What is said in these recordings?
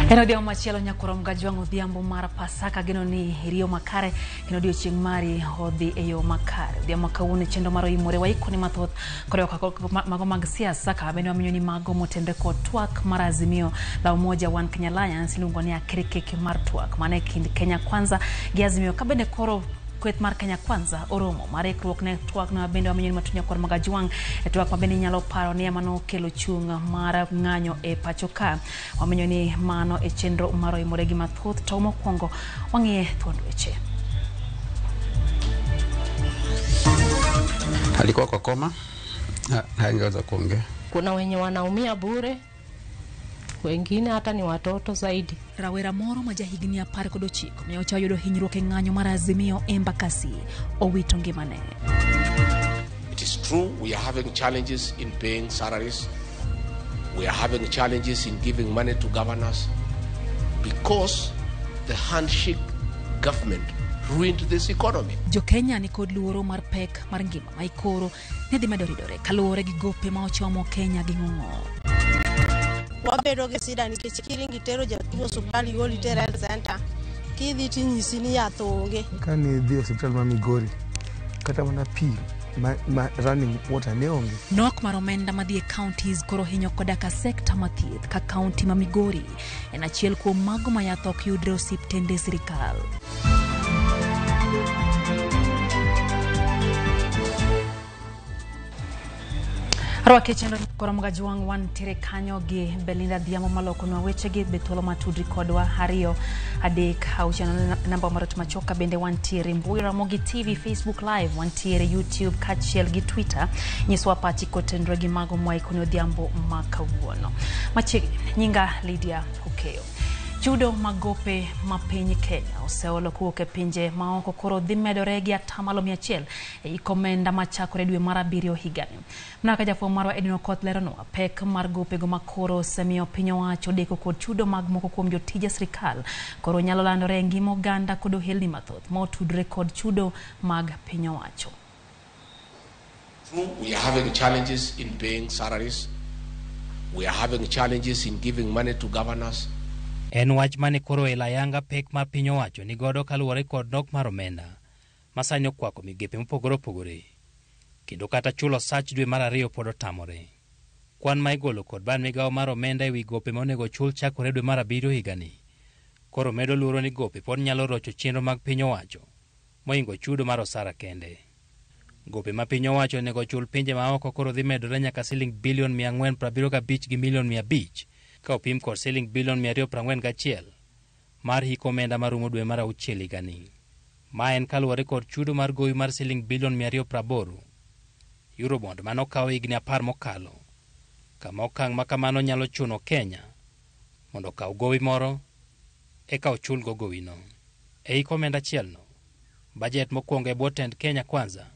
En odhiambo machielo nyakwar Mgajwang', odhiambo mar Pasaka. Geno ni iriyo makare kendo odiochieng' mari odhi e yo makare. Odhiambo ma kawuono e chenro mar Oimore waikoni mathoth koriwo mago mag siasa, kama bende wamenyo ni mago motenre kod twak mar Azimio la Umoja One Kenya Alliance iluongo ni akirikiki mar twak mane kind Kenya Kwanza gi Azimio, ka bende koro kweth mar Kenya Kwanza oromo mar ikruok ne twak no. Bende wamenyo ni matut nyakwar Magajwang' e twak ma bende inyalo paro ni ema nokelo chung' mar ng'anyo e pacho ka. Wamenyo ni mano e chenro mar Oimore gi mathoth, to mokwongo wang'iye thuond weche. Alikuwa kwa koma, hangeweza kuongea. Kuna wenye wanaumia bure, wengine hata ni watoto zaidi. Rawera moro ma jahigni 19 nyocha oyudo hinyruok e ng'anyo mar Azimio Embakasi owito ngimane. It is true we are having challenges in paying salaries. We are having challenges in giving money to governors because the handshake government ruined this economy. Jo-Kenya ni kod luoro mar pek mar ngima ma ikoro ne dhi medo ridore kaluwore gi gope ma ochomo Kenya gi ng'ong'o. Wabedo gi sida nikech kiringi tero jatuo osuptal, igoli tere health center, kidhi tinyisi ni yath onge. Kane idhi e osiptal ma Migori, kata mana pi ma running water ne onge. Nok mar omenda madhi e counties koro hinyo koda ka sekta ma thieth, ka kaunti ma Migori en achiel kuom mago ma yath ok yudre osiptende sirikal. Arwaki e chenro koro Mgajwang', wantiere kanyo gi Belinda Dhiambo malokonwa wechegi. Be thuolo matudri kodwa 2 3 6 namba mar ot machuok. Bende wantiere mbui Ramogi TV, Facebook Live, wantiere YouTube kaachiel gi Twitter. Nyiswa pachi kotenore gi mago mwaikoni odhiambo ma kawuono. Machiegni, nyinga Lydia Okeyo. Chudo mag gope ma piny Kenya oseolo kowuok e pinje maoko koro dhi medore gi 100% e hik omenda machakore dwe mar 7 higani. Mana ka jafwambo marwa Edwin Okoth leronwa, pek mar gopego ma koro osemiyo piny owacho deko kod chudo mag moko kuom jotije sirikal koro nyalo landore e ngima oganda kod ohelni mathoth ma otudore kod chudo mag piny owacho. We are having challenges in paying salaries. We are having challenges in giving money to governors. En wach mane koro elo ayanga pek ma piny owacho ni godo kaluwore kod nok mar omenda ma sani okwako migepe mopogore opogore, kendo kata chulo osach dwe mar 2 pod otamore. Kwan ma igolo kod bad migawo mar omenda ewi gope ma onego ochul chakore dwe mar 7 higani koro medo luoro ni gope pod nyalo rocho chenro mag piny owacho mohingo chudo mar osara kende. Gope ma piny owacho onego ochul pinje maoko koro dhi medore nyaka siling bilion 475 gi milion 500 ka opim kod siling bilion 241 mar hik omenda marumo dwe mar 6 higani. Ma en kaluwore kod chudo mar gowi mar siling bilion 280 Eurobond manokawo higni 10 mokalo, kama okang' ma kamano nyalo chuno Kenya mondo okaw gowi moro eka ochulgo gowino. E hik omenda achielno, bajet mokwongo e bwo tend Kenya Kwanza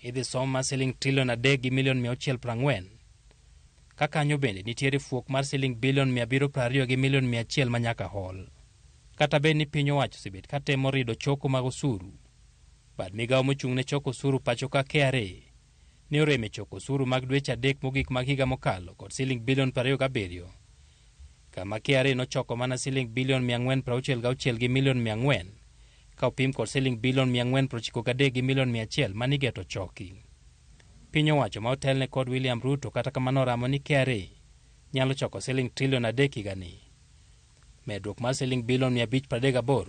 idhi som mar siling trilion 3 gi milion 640, ka kanyo bende nitiere fuok mar siling bilion 720 gi milion 100 ma nyaka hol. Kata bed ni piny owacho osebet ka temo rido choko mag osuru, bad migawo mochung' ne choko osuru pacho ka KRA ne orem e choko osuru mag dweche 3 mogik mag higa mokalo kod siling bilion 27, kama KRA nochoko mana siling bilion 466 gi milion 400 ka opim kod siling bilion 493 gi milion 100 manigeto choki. Piny owacho ma otelne kod William Ruto kata kamano oramo ni KRA nyalo choko siling trilion 3 higani, medruok mar siling bilion 538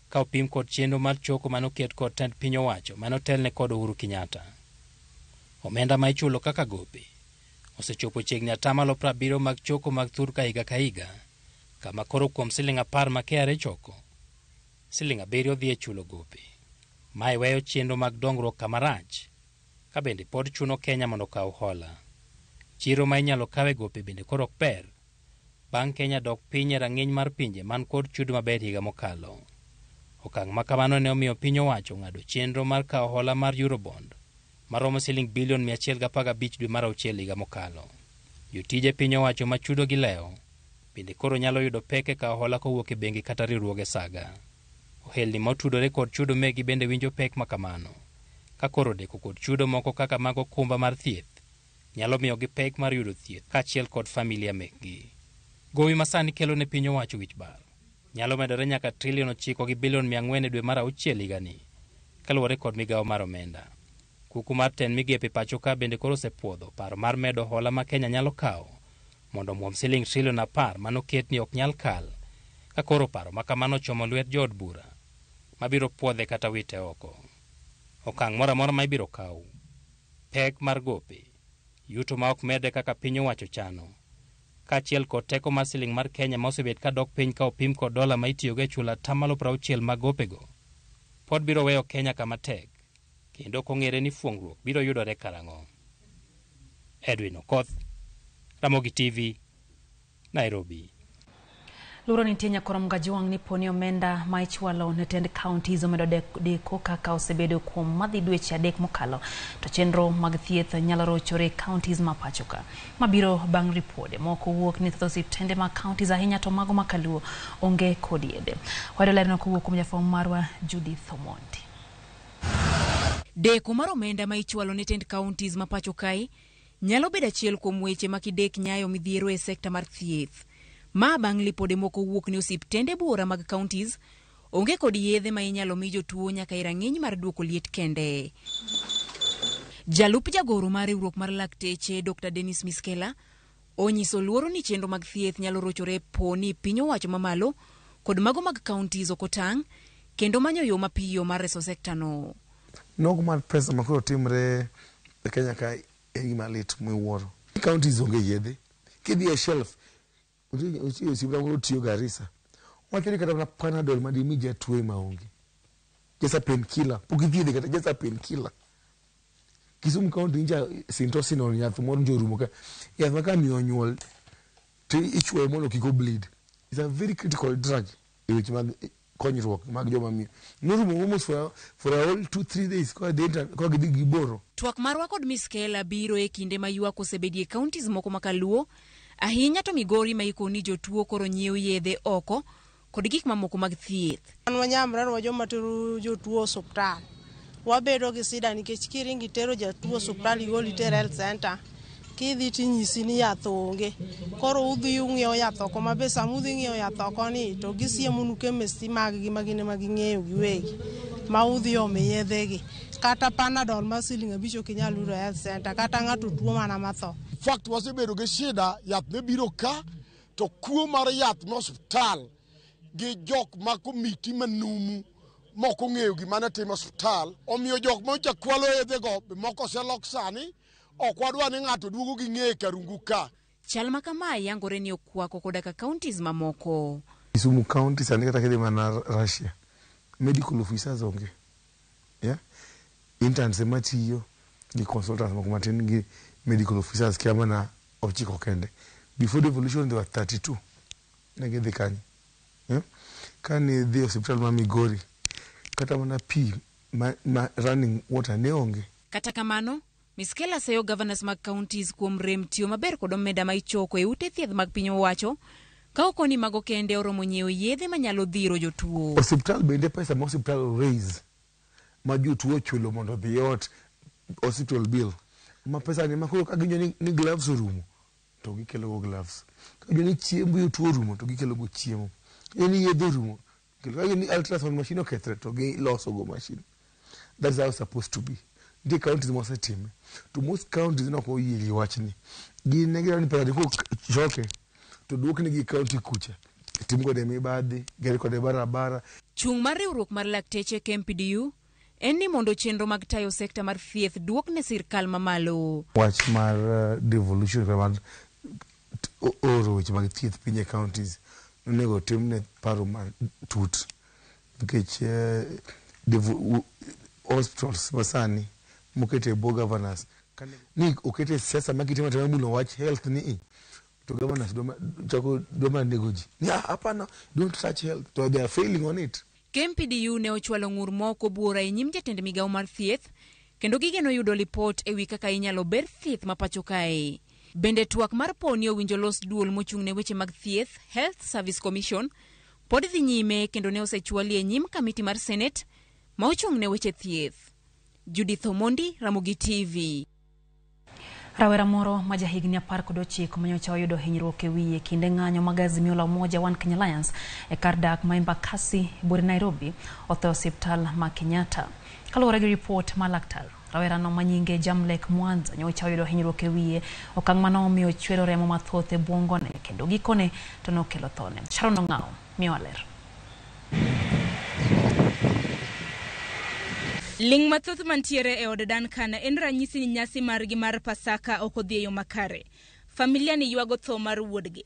ka opim kod chenro mar choko manoket kod tend piny owacho manotelne kod Uhuru Kenyatta. Omenda ma ichulo kaka gope osechopo chiegni 70% mag choko mag thurka higa ka higa, kama koro kuom siling 10 ma KRA choko, siling 7 dhi e chulo gope. Mae weyo chenro mag dongruok kama rach, ka bende pod chuno Kenya mondo okaw hola. Chiro ma inyalo kawe gope bende koro ok ber, bang' Kenya dok piny e rang'iny mar pinje man kod chudo maber higa mokalo. Okang' ma kamano ne omiyo piny owacho ng'ado chenro mar kawo hola mar Eurobond maromo siling bilion 115 dwe mar 6 higa mokalo. Jotije piny owacho ma chudo gi lewo bende koro nyalo yudo pek e kawo hola kowuok e bengi kata riwruoge saga. Ohelni motudore kod chudo megi bende winjo pek ma kamano, ka koro deko kod chudo moko kaka mag okumba mar thieth nyalo miyogi pek mar yudo thieth kaachiel kod familia mekgi. Gowi masani kelo ne piny owacho wich bar nyalo medore nyaka trilion 9 gi bilion 400 e dwe mar 6 higani, kaluwore kod migawo mar omenda. Kuku mar tend migepe pacho ka bende koro osepuodho paro mar medo hola ma Kenya nyalo kawo mondo omuom siling trilion 10 manoket ni ok nyal kal, ka koro paro ma kamano ochomo lwet jood bura mabiro puodhe kata wite oko. Okang' moro amora ma ibiro kaw, pek mar gope, yuto ma ok medre kaka piny owacho chano, kaachiel kod teko mar siling mar Kenya ma osebet ka dok piny ka opim kod dola ma itiyogo e chulo 60% mag gopego, pod biro weyo Kenya kama tek, kendo ok ong'ere ni fuong'ruok biro yudore karang'o. Edwin Okoth, Ramogi TV, Nairobi. Luoro nitie nyakoro Mgajwang' ni poni omenda ma ichwalo ne tend counties omedo deko kaka osebedo kuom madhi dweche 3 mokalo, to chenro mag thieth nyalo rochore counties ma pacho ka. Mabiro bang' ripode moko wuok ni thoth osiptende mag counties ahinya to mago ma Kaluo onge kod yedhe. Wayudo lerno kowuok kuom jafwambo marwa Judith Omondi. Deko mar omenda ma ichwalo ne tend counties ma pacho kae nyalo bedo achiel kuom weche ma kidek nyayo midhiero e sekta mar thieth. Ma bang' lipode moko wuok ni osiptende buora mag counties onge kod yedhe ma inyalo mi jotuo nyaka e rang'iny mar duoko liet kende. Jalup jagoro mar riwruok mar lakteche Dr. Dennis Miskela onyiso luoro ni chenro mag thieth nyalo rochore po ni piny owacho mamalo kod mago mag counties ok otang' kendo manyo yo mapiyo mar reso sekta no. Nok mar pesa ma koro timre e Kenya ka en gima lit miwuoro. Counties onge yedhe. Kidhi e shelf, osiptal moro tiyo Garissa. Wacho ni kata mana Panadol ma dimi jatuo ema onge. Just a painkiller. Pok ithiedhe kata just a painkiller. Kisumu County nja Syntocinon yath moro njo orumo ka. Yath ma ka miyo nyuol to ichuoyo mondo kik obleed. It's a very critical drug e weche mag konyruok mag joma miyo. Norumo almost for a whole 2-3 days koa gidhi giboro. Twak marwa kod Miskela biro e kinde ma ywak osebedie counties moko ma Kaluo, ahinya to Migori ma ikoni jotuo koro nyiewo yedhe oko kod gik mamoko mag thieth. An wanyamre wa joma tero jotuo osuptal. Wabedo gi sida nikech kiringi tero jatuo osuptal igoli tere health center. Kidhi tinyisi ni yath onge. Koro udhi ung'iewo yath oko ma be sama udhi ng'iewo yath oko ni to gisiemonu chemist mag gi ma gin ema ging'eyo giwegi ma udhi ome yedhegi. Kata Panadol ma siling 5 ok inyal yudo e health center, kata ng'ato tuo mana matho. Fact wasebedo gi shida yath ne biro ka to kuo mar yath ma osiptal gi jok ma komiti manumu mok ong'eyo gima ne timo osiptal omiyo jok ma ocha kwalo yedhego be moko oselok sani. Ok wadwa ni ng'ato duogo gi ng'eye karungu ka. Chal ma kamae yangore ni okwako koda ka counties mamoko. Kisumu County sani kata kidhi mana Russia, medical officers onge. Yeah? Interns ema tiyo gi consultants moko matin gi medical officers kia mana 9 kende. Before devolution there were 32. Ne gidhi kanyo. Yeah? Kane dhi osiptal ma Migori, kata mana pi ma running water ne onge. Kata kamano, Miskela seyo governors mag counties kuom rem tiyo maber kod omenda ma ichoko e ute thieth mag piny owacho, ka ok ni mago kende oromo nyiewo yedhe manyalo dhiro jotuo. Osiptal bende pesa ma osiptal raise ma jotuo ochulo mondo odhi ot hospital bill. Ma pesa ni ma koro ka ginjo ni gloves orumo to gikelo go gloves. Ka ginjo ni chiemb jotuo orumo to gikelo go chiemo. Ka ginjo ni yedhe orumo, ka ginjo ni ultrasound machine okethre to giloso go machine. That's how it's supposed to be. Nitie counties mosetime. To most counties nok oyie gi wachni. Gin ne gidwaro ni pesa ni kochoke to duoknegi e county kucha. Tim kode mibadhi, ger kode barabara. Chung' mar riwruok mar lakteche KMPDU en ni mondo chenro mag tayo sekta mar thieth duok ne sirkal mamalo. Wach mar devolution kata mar oro weche mag thieth piny e counties onego timne paro matut nikech hospitals masani mokete e bwo governors ni okete siasa ma gitimo atima mulo wach health ni to governors chako dwa mana nego ji ni hapana, don't touch health, to they are failing on it. KMPDU ne ochwalo ng'ur moko buora e nyim jatend migawo mar thieth kendo gigeno yudo lipot e wi kaka inyalo ber thieth ma pacho kae. Bende twak mar poni owinjo los duol mochung' ne weche mag thieth Health Service Commission pod dhi nyime kendo ne osechwali e nyim kamiti mar Senate ma ochung' ne weche thieth. Judith Omondi, Ramogi TV. Rawera moro ma jahigni 19 manyocha oyudo hinyruok e wiye kinde ng'anyo mag Azimio la Umoja One Kenya Alliance e kar dak ma Embakasi buore Nairobi otho e osiptal ma Kenyatta. Kaluwore gi ripot mar laktar, rawerano ma nyinge Jamlek Mwanza nyocha oyudo hinyruok e wiye, okang' mano omiyo chwero remo mathoth e bwongone kendo gikone to nokelo thone. Sharon Ong'ao miyowa ler. Ling' mathoth mantiere e od Duncan en ranyisi ni nyasi margi mar Pasaka ok odhi e yo makare. Familia ni ywago tho mar wuodgi.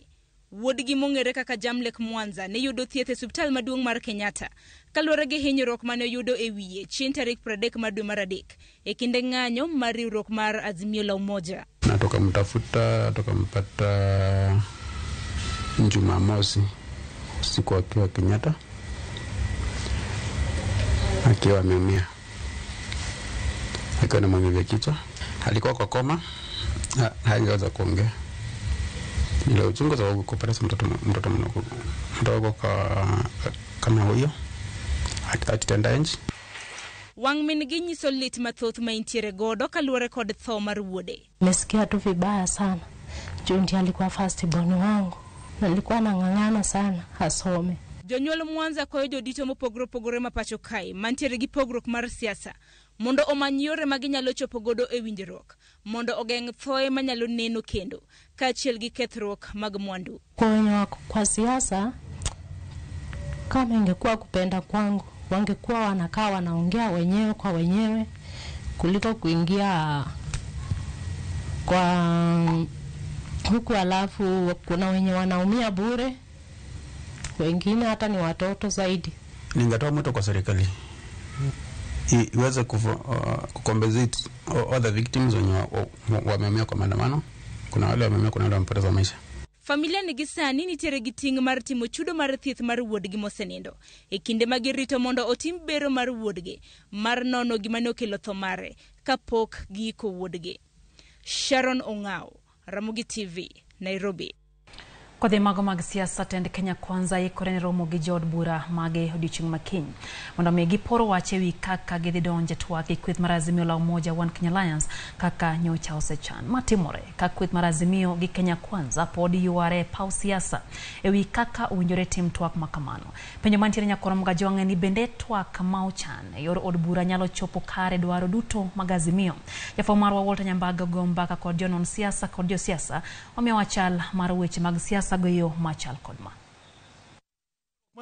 Wuodgi mong'ere kaka Jamlek Mwanza ne yudo thieth e osiptal maduong' mar Kenyatta kaluwore gi hinyruok mane oyudo e wiye chieng' tarik 30 mar dwe mar adek e kinde ng'anyo mar riwruok mar Azimio la Umoja. Na tukamtafuta tukampata Jumamosi usiku akiwa Kenyatta akiwa ameumia, akiwa na maumivu ya kichwa. Alikuwa kwa koma, hangeweza kuongea. Nile uchungu sababu kupoteza mtoto mdogo kama huyo at that tender age. Wang' min gi nyiso lit mathoth ma intiere godo kaluwore kod tho mar wuode. Nimesikia tu vibaya sana. Juu ndiye alikuwa first born wangu. Na nilikuwa nang'ang'ana sana asome. Jonyuol Mwanza kwayo jodito mopogore opogore ma pacho kae mantiere gi pogruok mar siasa mondo omany yore ma ginyalo chopo godo e winjruok mondo ogeng' thoe manyalo neno kendo kaachiel gi kethruok mag mwandu. Kwa wenye wako kwa siasa, kama ingekuwa kupenda kwangu, wangekuwa wanakaa wanaongea wenyewe kwa wenyewe kuliko kuingia kwa huku, alafu kuna wenye wanaumia bure, wengine hata ni watoto zaidi. Ningetoa mwito kwa serikali iweze kucompensate other victims wenye wameumia kwa maandamano. Kuna wale wameumia, kuna wale wamepoteza maisha. Familia ni gi sani nitiere gi ting' mar timo chudo mar thieth mar wuodgi mosenindo e kinde ma girito mondo otim bero mar wuodgi mar nono gima ne okelo tho mare kapok giiko wuodgi. Sharon Ong'ao, Ramogi TV, Nairobi. Kodhi mago mag siasa, tend Kenya Kwanza ikore ne romo gi jood bura mage odiochieng' ma kiny mondo mi gipor wach ewi kaka gidhi donjo e twak gi kweth mar Azimio la Umoja One Kenya Alliance kaka nyocha osechan. Matimore ka kweth mar Azimio gi Kenya Kwanza pod yware e paw siasa ewi kaka owinjore tim twak ma kamano. Penjo mantiere nyakoro Mgajwang'e ni bende twak ma ochan e yor od bura nyalo chopo kare dwaro duto mag Azimio. Jafwambo marwa Walter Nyambaga go mbaka kod jonon siasa kod josiasa omiyowa chal mar weche mag siasa go machal kod ma.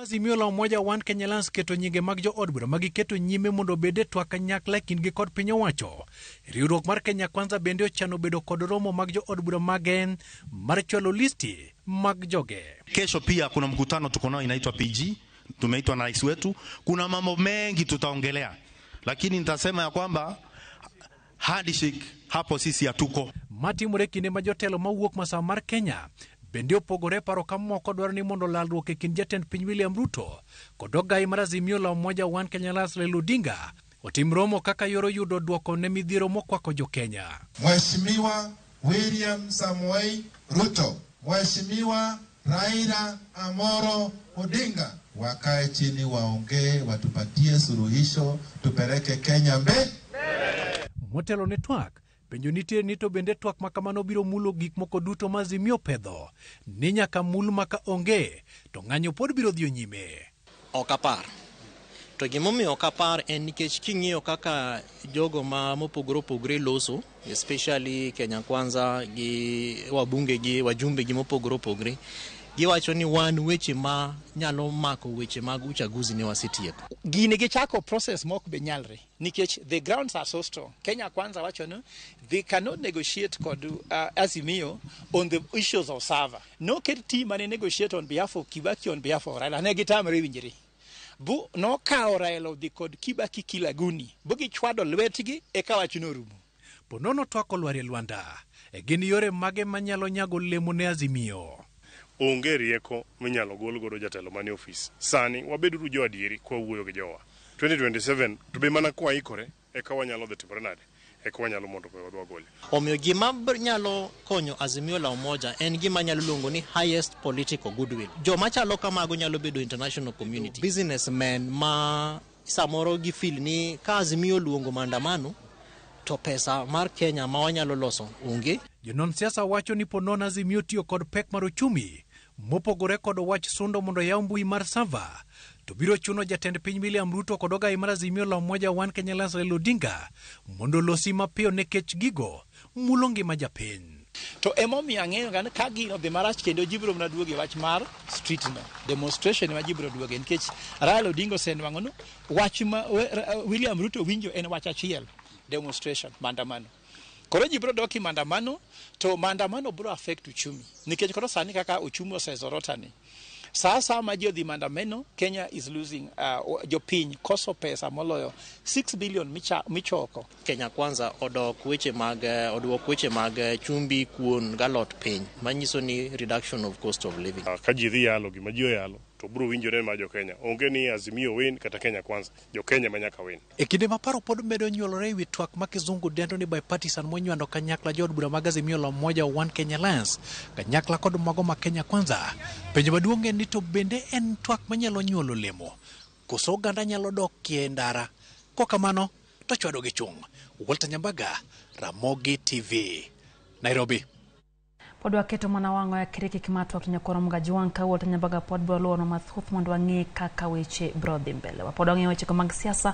Azimio la Umoja One Kenya Alliance keto nyinge mag jood bura ma giketo nyime mondo obed e twak kanyakla e kindgi kod piny owacho. Riwruok mar Kenya Kwanza bende ochano bedo kod romo mag jood bura mage mar chwalo listi mag joge. Kesho pia kuna mkutano tuko nao inaitwa PG, tumeitwa na rais wetu. Kuna mambo mengi tutaongelea, lakini nitasema ya kwamba handshake hapo sisi hatuko. Matimore kinde ma jotelo mawuok masawa mar Kenya bende opogore paro ka moko dwaro ni mondo lalruok e kind jatend piny William Ruto kod ogai mar Azimio la Umoja One Kenya Alliance Raila Odinga otim romo kaka yor yudo dwoko ne midhiero mokwako jo Kenya. Mheshimiwa William Samoei Ruto, Mheshimiwa Raila Amolo Odinga wakae chini waongee, watupatie suluhisho, tupeleke Kenya mbele. Motelo ne twak, penjo nitie ni to bende twak ma kamano biro mulo gik moko duto ma Azimio pedho ni nyaka mul maka onge to ng'anyo pod biro dhi nyime. Ok apar. To gimomiyo ok apar en nikech king'iyo kaka jogo ma mopogore opogore loso, especially Kenya Kwanza gi wabunge gi wajumbe gi mopogore opogore, giwacho ni wan weche ma nyalo mako weche mag uchaguzi ne wasetieko. Gini gichako process mok be nyalre nikech the grounds are so strong. Kenya Kwanza wacho ni they cannot negotiate kod Azimio on the issues of server. Noket team mane negotiate on behalf of Kibaki, on behalf of Raila, ne gitamre winjre. Bu nokawo Raila odhi kod Kibaki Kilaguni, bu gichwado lwetgi eka wach norumo. Ponono twak olwar e lwanda, e gin yore mage manyalo nyago lemo ne Azimio? Onge rieko minyalo gol godo jatelo manie ofis. Sani wabeduru jo adieri kwa wuoyo gi jowa. 2027 to be mana kwa ikore eka wanyalo dhi timore nade, eka wanyalo mondo wagole. Omiyo gima nyalo konyo Azimio la Umoja en gima nyalo luongo ni highest political goodwill. Joma chalo kamago nyalo bedo international community. Businessmen ma samoro gifeel ni ka Azimio luongo maandamano To pesa mar Kenya ma wanyalo loso onge. Jonon siasa wacho ni po nono Azimio tiyo kod pek mar ochumi mopogore kod wach sundo mondo yaw mbui mar server to biro chuno jatend piny William Ruto kod ogai mar Azimio la Umoja One Kenya Alliance Raila Odinga mondo olosi mapiyo nikech gigo mulo ngima japiny. To emomiyo ang'eyo ga ni ka gino odhi marach kendo ji biro mana duogo e wach mar street no. Demonstration ema ji biro duoge nikech Raila Odinga osenwang'o ni wach ma William Ruto winjo en wach achiel, demonstration, maandamano. Koro ji biro dok e maandamano to maandamano biro affect uchumi nikech koro sani kaka uchumi osezorota ni sa asaya ma ji odhi maandamano Kenya is losing jopiny koso pesa moloyo 6 billion michoko. Kenya Kwanza odok weche mag oduok weche mag chumbi, kuon galot piny manyiso ni reduction of cost of living. Ka ji dhi yalo gima ji oyalo to biro winjore ma jo Kenya. Onge ni Azimio win kata Kenya Kwanza. Jo Kenya ma nyaka win. E kinde ma paro pod medo nyuolore ewi twak ma kizungu dendo ni bipartisan monywando kanyakla jood bura mag Azimio la Umoja One Kenya Alliance kanyakla kod mago ma Kenya Kwanza. Penjo maduong' en ni to bende en twak manyalo nyuolo olemo koso oganda nyalo dokie ndara kokamano to chwado gi chung'. Walter Nyambaga, Ramogi TV, Nairobi. Pod waketo mana wang'o ya kiriki mar twak nyakoro Mgajwang' ka Walter Nyambaga pod biro luwono mathoth mondo wang'e kaka weche biro dhi mbele. Pod wang'eyo wechego mag siasa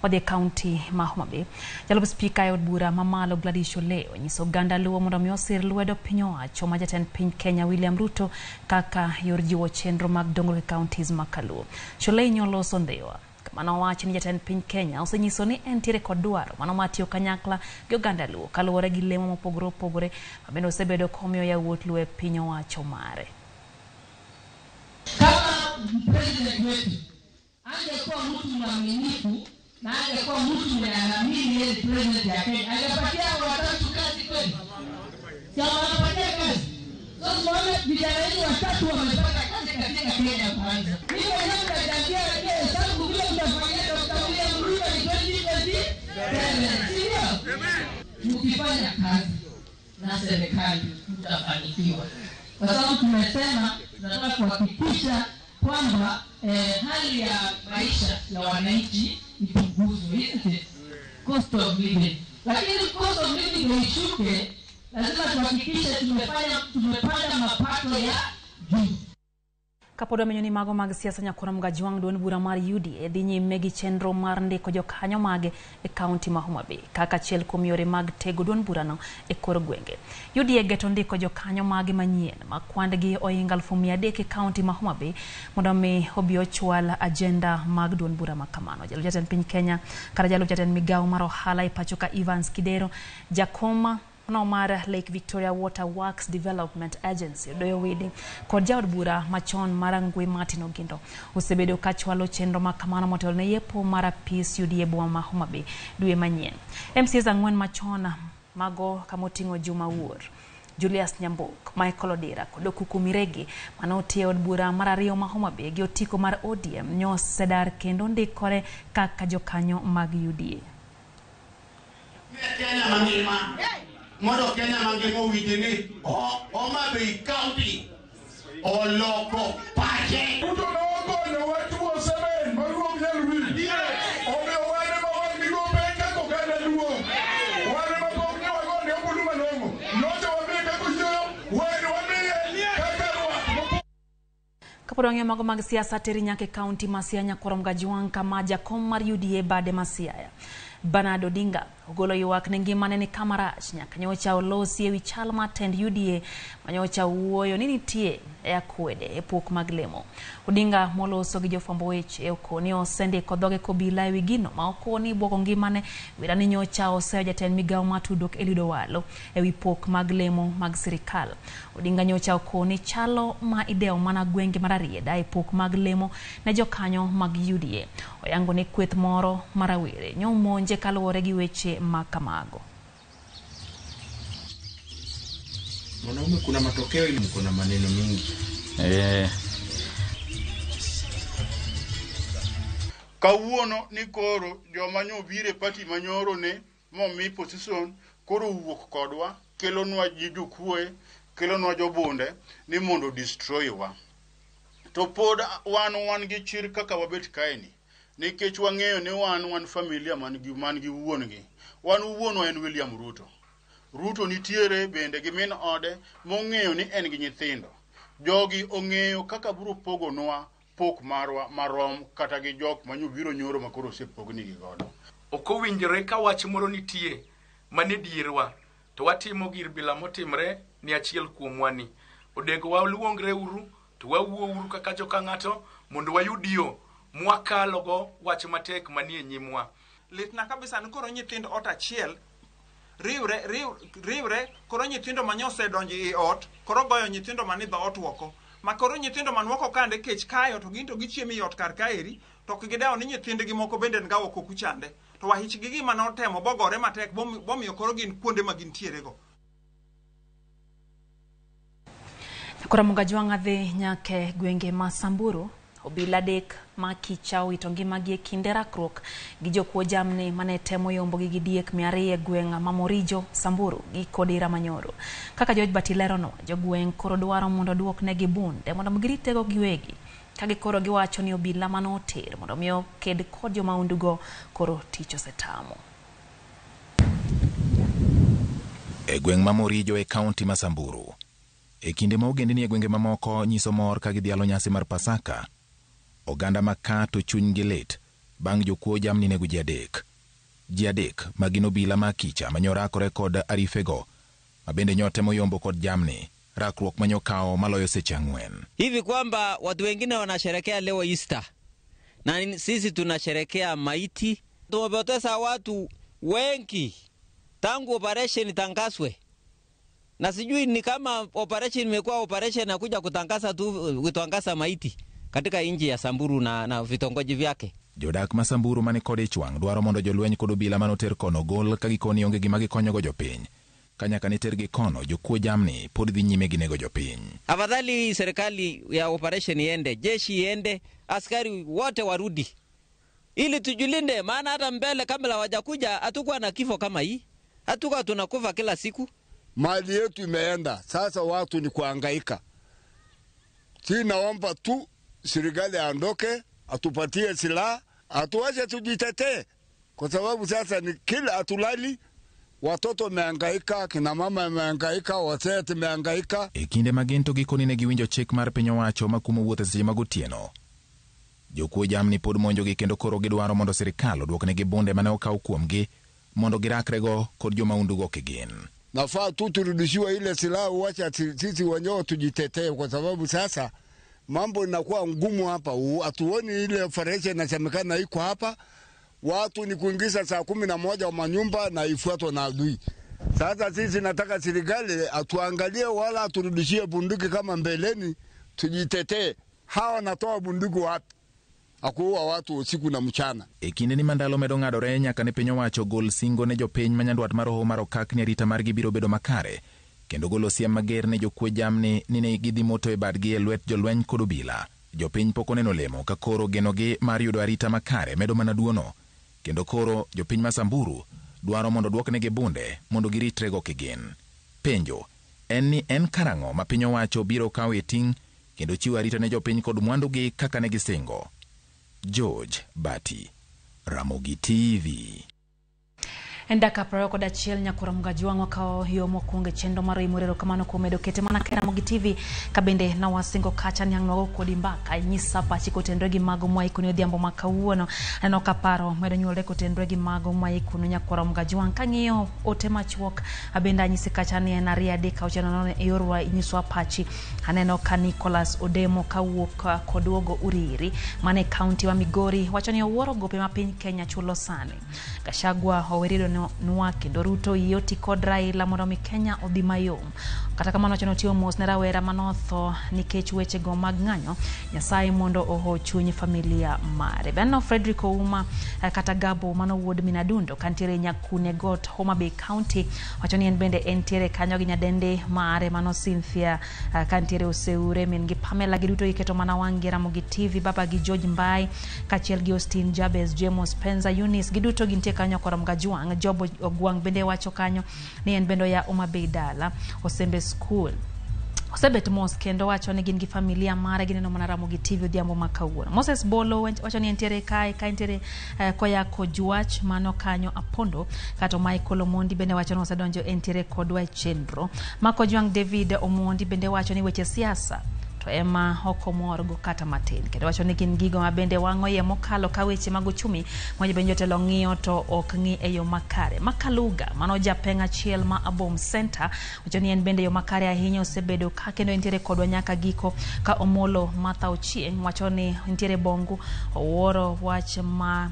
wadhi e kaunti ma Homa Bay. Jalup spika e od bura mamalo Gladys Oloo onyiso oganda Luo mondo mi osir lwedo piny owacho ma jatend piny Kenya William Ruto kaka yor jiwo chenro mag dongruok e kauntis ma Kaluo. Shollei nyoloso Ndhiwa. Kamano owacho ni jatend piny Kenya osenyiso ni entiere kod dwaro mano mar tiyo kanyakla gi oganda Luo kaluwore gi lemo mopogore opogore ma bende osebedo komiyo yawuot Luo e piny owacho mare. Kama president wetu angekuwa mtu mwaminifu na angekuwa mtu mwenye anaamini yeye ni president ya Kenya, angepatia watatu kazi kweli? Si wanapatia kazi? So tunaona vijana wetu watatu wamepata kazi katika Kenya Kwanza. Mimi mwenyewe nitachangia hesabu vile mtafanyia Dr. William Ruto ni 2027, si ndio? Mkifanya kazi na serikali mtafanikiwa, kwa sababu tumesema tunataka kuhakikisha kwamba hali ya maisha ya wananchi ipunguzwe, isn't it? Cost of living. Lakini cost of living ndio ishuke, lazima tuhakikishe tumepanda mapato ya juu. Kapod wamenyo ni mago mag siasa nyakoro Mgajwang' duond bura mar UDA dhi nyime gi chenro mar ndiko jokanyo mage e kaunti ma Homa Bay kaka achiel kuom yore mag tego duond burano e kor gwenge. UDA geto ndiko jokanyo mage manyien ma kwand-gi ohingo 300,000 e kaunti ma Homa Bay mondo mi obi ochwal agenda mag duond bura ma kamano. Jalup jatend piny Kenya kata jalup jatend migawo mar ohala e pacho ka Evans Kidero, jakoma no mar Lake Victoria Water Works Development Agency Odoyo Wede kod jaod bura machon mar Angwe Martin Ogindo osebedo ka chwalo chenro ma kamano motelo ne yepo mar apis UDA boma ma Homa Bay dwe manyien. MCAs ang'wen machon mago kamoting'o Juma Wuor, Julius Nyambok, Michael Odera kod Okuku Miregi manotiyo e od bura mar ariyo ma Homa Bay gi otiko mar ODM nyosedar kendo ndikore kaka jokanyo mag UDA. Kenya mangima mondo Kenya mangima owinj ni Homa Bay County oloko pache. Ruto nogonyo watuo 7 maluo ok nyal winjo. Omiyo wan ema wan gi gope kaka oganda Luo. Wan ema pok ne wagone ombulu malong'o. Nyocha wamiye kaka ochiemo, wan wamiye kaka rwath. Kapod wang'iyo mago mag siasa teri nyaka e kaunti ma Siaya nyakoro Mgajwang' kama jakom mar UDA bade ma Siaya Bernard Odinga ogolo ywak ne ngimane ni kama rach nyaka nyocha olosi ewi chal mar tend UDA manyocha wuoyo ni nitie e akwede e pok mag lemo. Odinga moloso gi jofwambo weche okoni osendiko dhoge kobila ewi gino ma okoni bwoko ngimane wira ni nyocha oseyo jatend migawo mar tudruok Eliud Owalo ewi pok mag lemo mag sirikal. Odinga nyocha okoni chalo ma idewo mana gwenge mar Rarieda e pok mag lemo ne jokanyo mag UDA. Oyango ni kweth moro mar rawere nyomonje kaluwore gi weche ma kamago. Mwanaume, kuna matokeo ili kuna maneno mingi. Kawuono ni koro joma nyobiro e party manyoro ne momi position koro wuok kodwa kelonwa ji jokuoe kelonwa jobunde ni mondo destroy wa. To pod wan gi chir kaka wabet kaeni. Nikech wang'eyo ni wan familia man gi wuon-gi. Wan wuonwa en William Ruto. Ruto nitiere bende gi min ode mong'eyo ni en gi nyithindo. Jogi ong'eyo kaka biro pogonwa pok marwa marom kata gi jok manyobiro nyoro makoro osepognigi godo. Ok owinjore ka wach moro nitie mane dierwa to watimo gir bila motimre ni achiel kuomwa ni. Onego waluongre uru to wawuo uru kaka joka ng'ato mondo wayud yo mwakalogo wach matek manie nyimwa. Litna kabisa ni koro nyithind ot achiel riwre koro nyithindo manyosedonjo e ot koro goyo nyithindo mani dhoot oko. Ma koro nyithindo man woko kande kech kayo to gin to gichiemo e ot kar kaeri to ok gidewo ni nyithindgi moko bende nga oko kuchande. To wahich gi gima notemo bogore matek bomiyo koro gin kuonde ma gintiere go. Koro Mugajwang' adhi nyaka gwenge ma Samburu. Obila adek ma kicha owito ngimagi e kinde rakruok gi jokuo jamni mane temo yombogi gi diek 200 e gweng' ma Morijo, Samburu gi Kodira Manyoro. Kaka George Bati leronwa, jogweng' koro dwaro mondo oduoknegi bunde mondo giritego giwegi. Ka gikoro giwacho ni obila manoter mondo mi oked kod jomaundugo koro tich osetamo. E gweng' ma Morijo e kaunti ma Samburu, e kinde ma ogendini e gwenge mamoko nyiso mor ka gidhialo nyasi mar Pasaka, oganda ma ka to chunygi lit bang' jokuo jamni nego ji adek. Ji adek ma gin obila ma kicha manyorakore kod arifego ma bende nyotemo yombo kod jamni, rakruok manyokawo maloyo seche 4. Hivi kwamba watu wengine wanasherekea leo Easter na sisi tunasherekea maiti. Tumepoteza watu wengi tangu operation itangazwe. Na sijui ni kama operation imekuwa operation na kuja kutangaza tu kutangaza maiti katika inji ya Samburu na vitongoji vyake. Jodak ma Samburu mane kod ich wang' dwaro mondo jolweny kod obila manoter kono gol ka gikoni onge gima gikonyogo jopiny. Ka nyaka ne tergi kono, jokuo jamni pod dhi nyime gi nego jopiny. Afadhali serikali ya operation iende, jeshi iende, askari wote warudi ili tujilinde, maana hata mbele kabla hawajakuja hatukuwa na kifo kama hii. Hatukuwa tunakufa kila siku. Mali yetu imeenda, sasa watu ni kuhangaika. Si naomba tu serikali aondoke, atupatie silaha, atuache tujitetee. Kwa sababu sasa ni kila atulali, watoto wamehangaika, kina mama wamehangaika, wazee tumehangaika. E kinde ma gin to gikoni ne giwinjo chik mar piny owacho makumo wuoth e seche mag otieno. Jokuo jamni pod monjogi kendo koro gidwaro mondo sirikal oduoknegi bunde mane okaw kuomgi mondo girakrego kod jomaundugo kigin. Nafaa tu turudishiwe ile silaha, uache sisi wenyewe tujitetee, kwa sababu sasa mambo inakuwa ngumu hapa. Hatuoni ile operation inasemekana iko hapa. Watu ni kuingiza saa 11 manyumba na ifuatwe na adui. Sasa sisi nataka serikali atuangalie, wala aturudishie bunduki kama mbeleni, tujitetee. Hawa wanatoa bunduki wapi? Akuua watu usiku na mchana. E kinde ni mandalo medo ng'adore nyaka ne piny owacho gol singo ne jopiny ma nyandwat mar Hoho mar Okak ni arita margi biro bedo makare, kendo golo siem mager ne jokuo jamni ni ne gidhi moto e badgi e lwet jolweny kod obila. Jopiny pok oneno lemo ka koro genogi mar yudo arita makare medo mana duono, kendo koro jopiny ma Samburu dwaro mondo duoknegi bunde mondo giritrego kigin. Penjo en ni en karang'o ma piny owacho biro kawo e ting' kendo chiwo arita ne jopiny kod mwandugi kaka ne gisingo. George Bati, Ramogi TV. En dakika 21 nyakora Mugajwang' wakawo yo mokwongo e chenro mar Imorero kamano kuom medo kete mana ka Ramogi TV kabende nawasingo kacha ni ang' nwago kodi mbaka inyisa pachi kotenore gi mago mwaikoni odhiambo ma kawuono. Aneno ka paro medo nyuolre kotenore gi mago mwaikono nyakora Mugajwang'. Kang'iyo ote machuok abende anyisi kacha ni en 2 3 6 4 e yorwa inyiswa pachi. Aneno ka Nicholas Odemo kawuok koduogo Uriri mane kaunti wa Migori wacho ni owuoro gope ma piny Kenya chulo sani. Gachagua oweriro nwa kendo Ruto yoti kod Raila mondo mi Kenya odhi mayom. Kata kamano wacho ni otiyo mos ne rawera manotho nikech wechego mag ng'anyo. Nyasaye mondo oho chuny familia mare. Beno Frederick Ouma kata Gabo mano wuod Minadundo kantiere Nyakune Got Homa Bay County wacho ni en bende entiere kanyo gi nyadende mare mano Cynthia kantiere Oseure min gi Pamela giduto giketo mana wang' gi Ramogi TV baba gi George Mbai kaachiel gi Austin Jabez James Spencer Eunice giduto gintie kanyo kod Mgajwang'. Job Ogwang' bende wacho kanyo ni en bende oya Homa Bay dala Osembe School. Osebet mos kendo wacho ni gin gi familia mare gineno mana Ramogi TV odhiambo ma kawuono. Moses Bolo wacho ni entiere kae ka entiere koya Kojuach mano kanyo Apondo. Kato Michael Omondi bende wacho ni osedonjo entiere kodwa e chenro. Mako Jwang' David Omondi bende wacho ni weche siasa to ema ok omorgo kata matin, kendo wacho ni gin gigo ma bende wang'o iye mokalo ka weche mag uchumi ma bende jotelo ng'iyo to ok ng'i e yo makare. Makaluga mano japeng' achiel ma Abom Center wacho ni en bende yo makare ahinya osebedo ka kendo entiere kodwa nyaka giko. Ka Omolo Martha Ochieng' wacho ni entiere Bongu, owuoro wach ma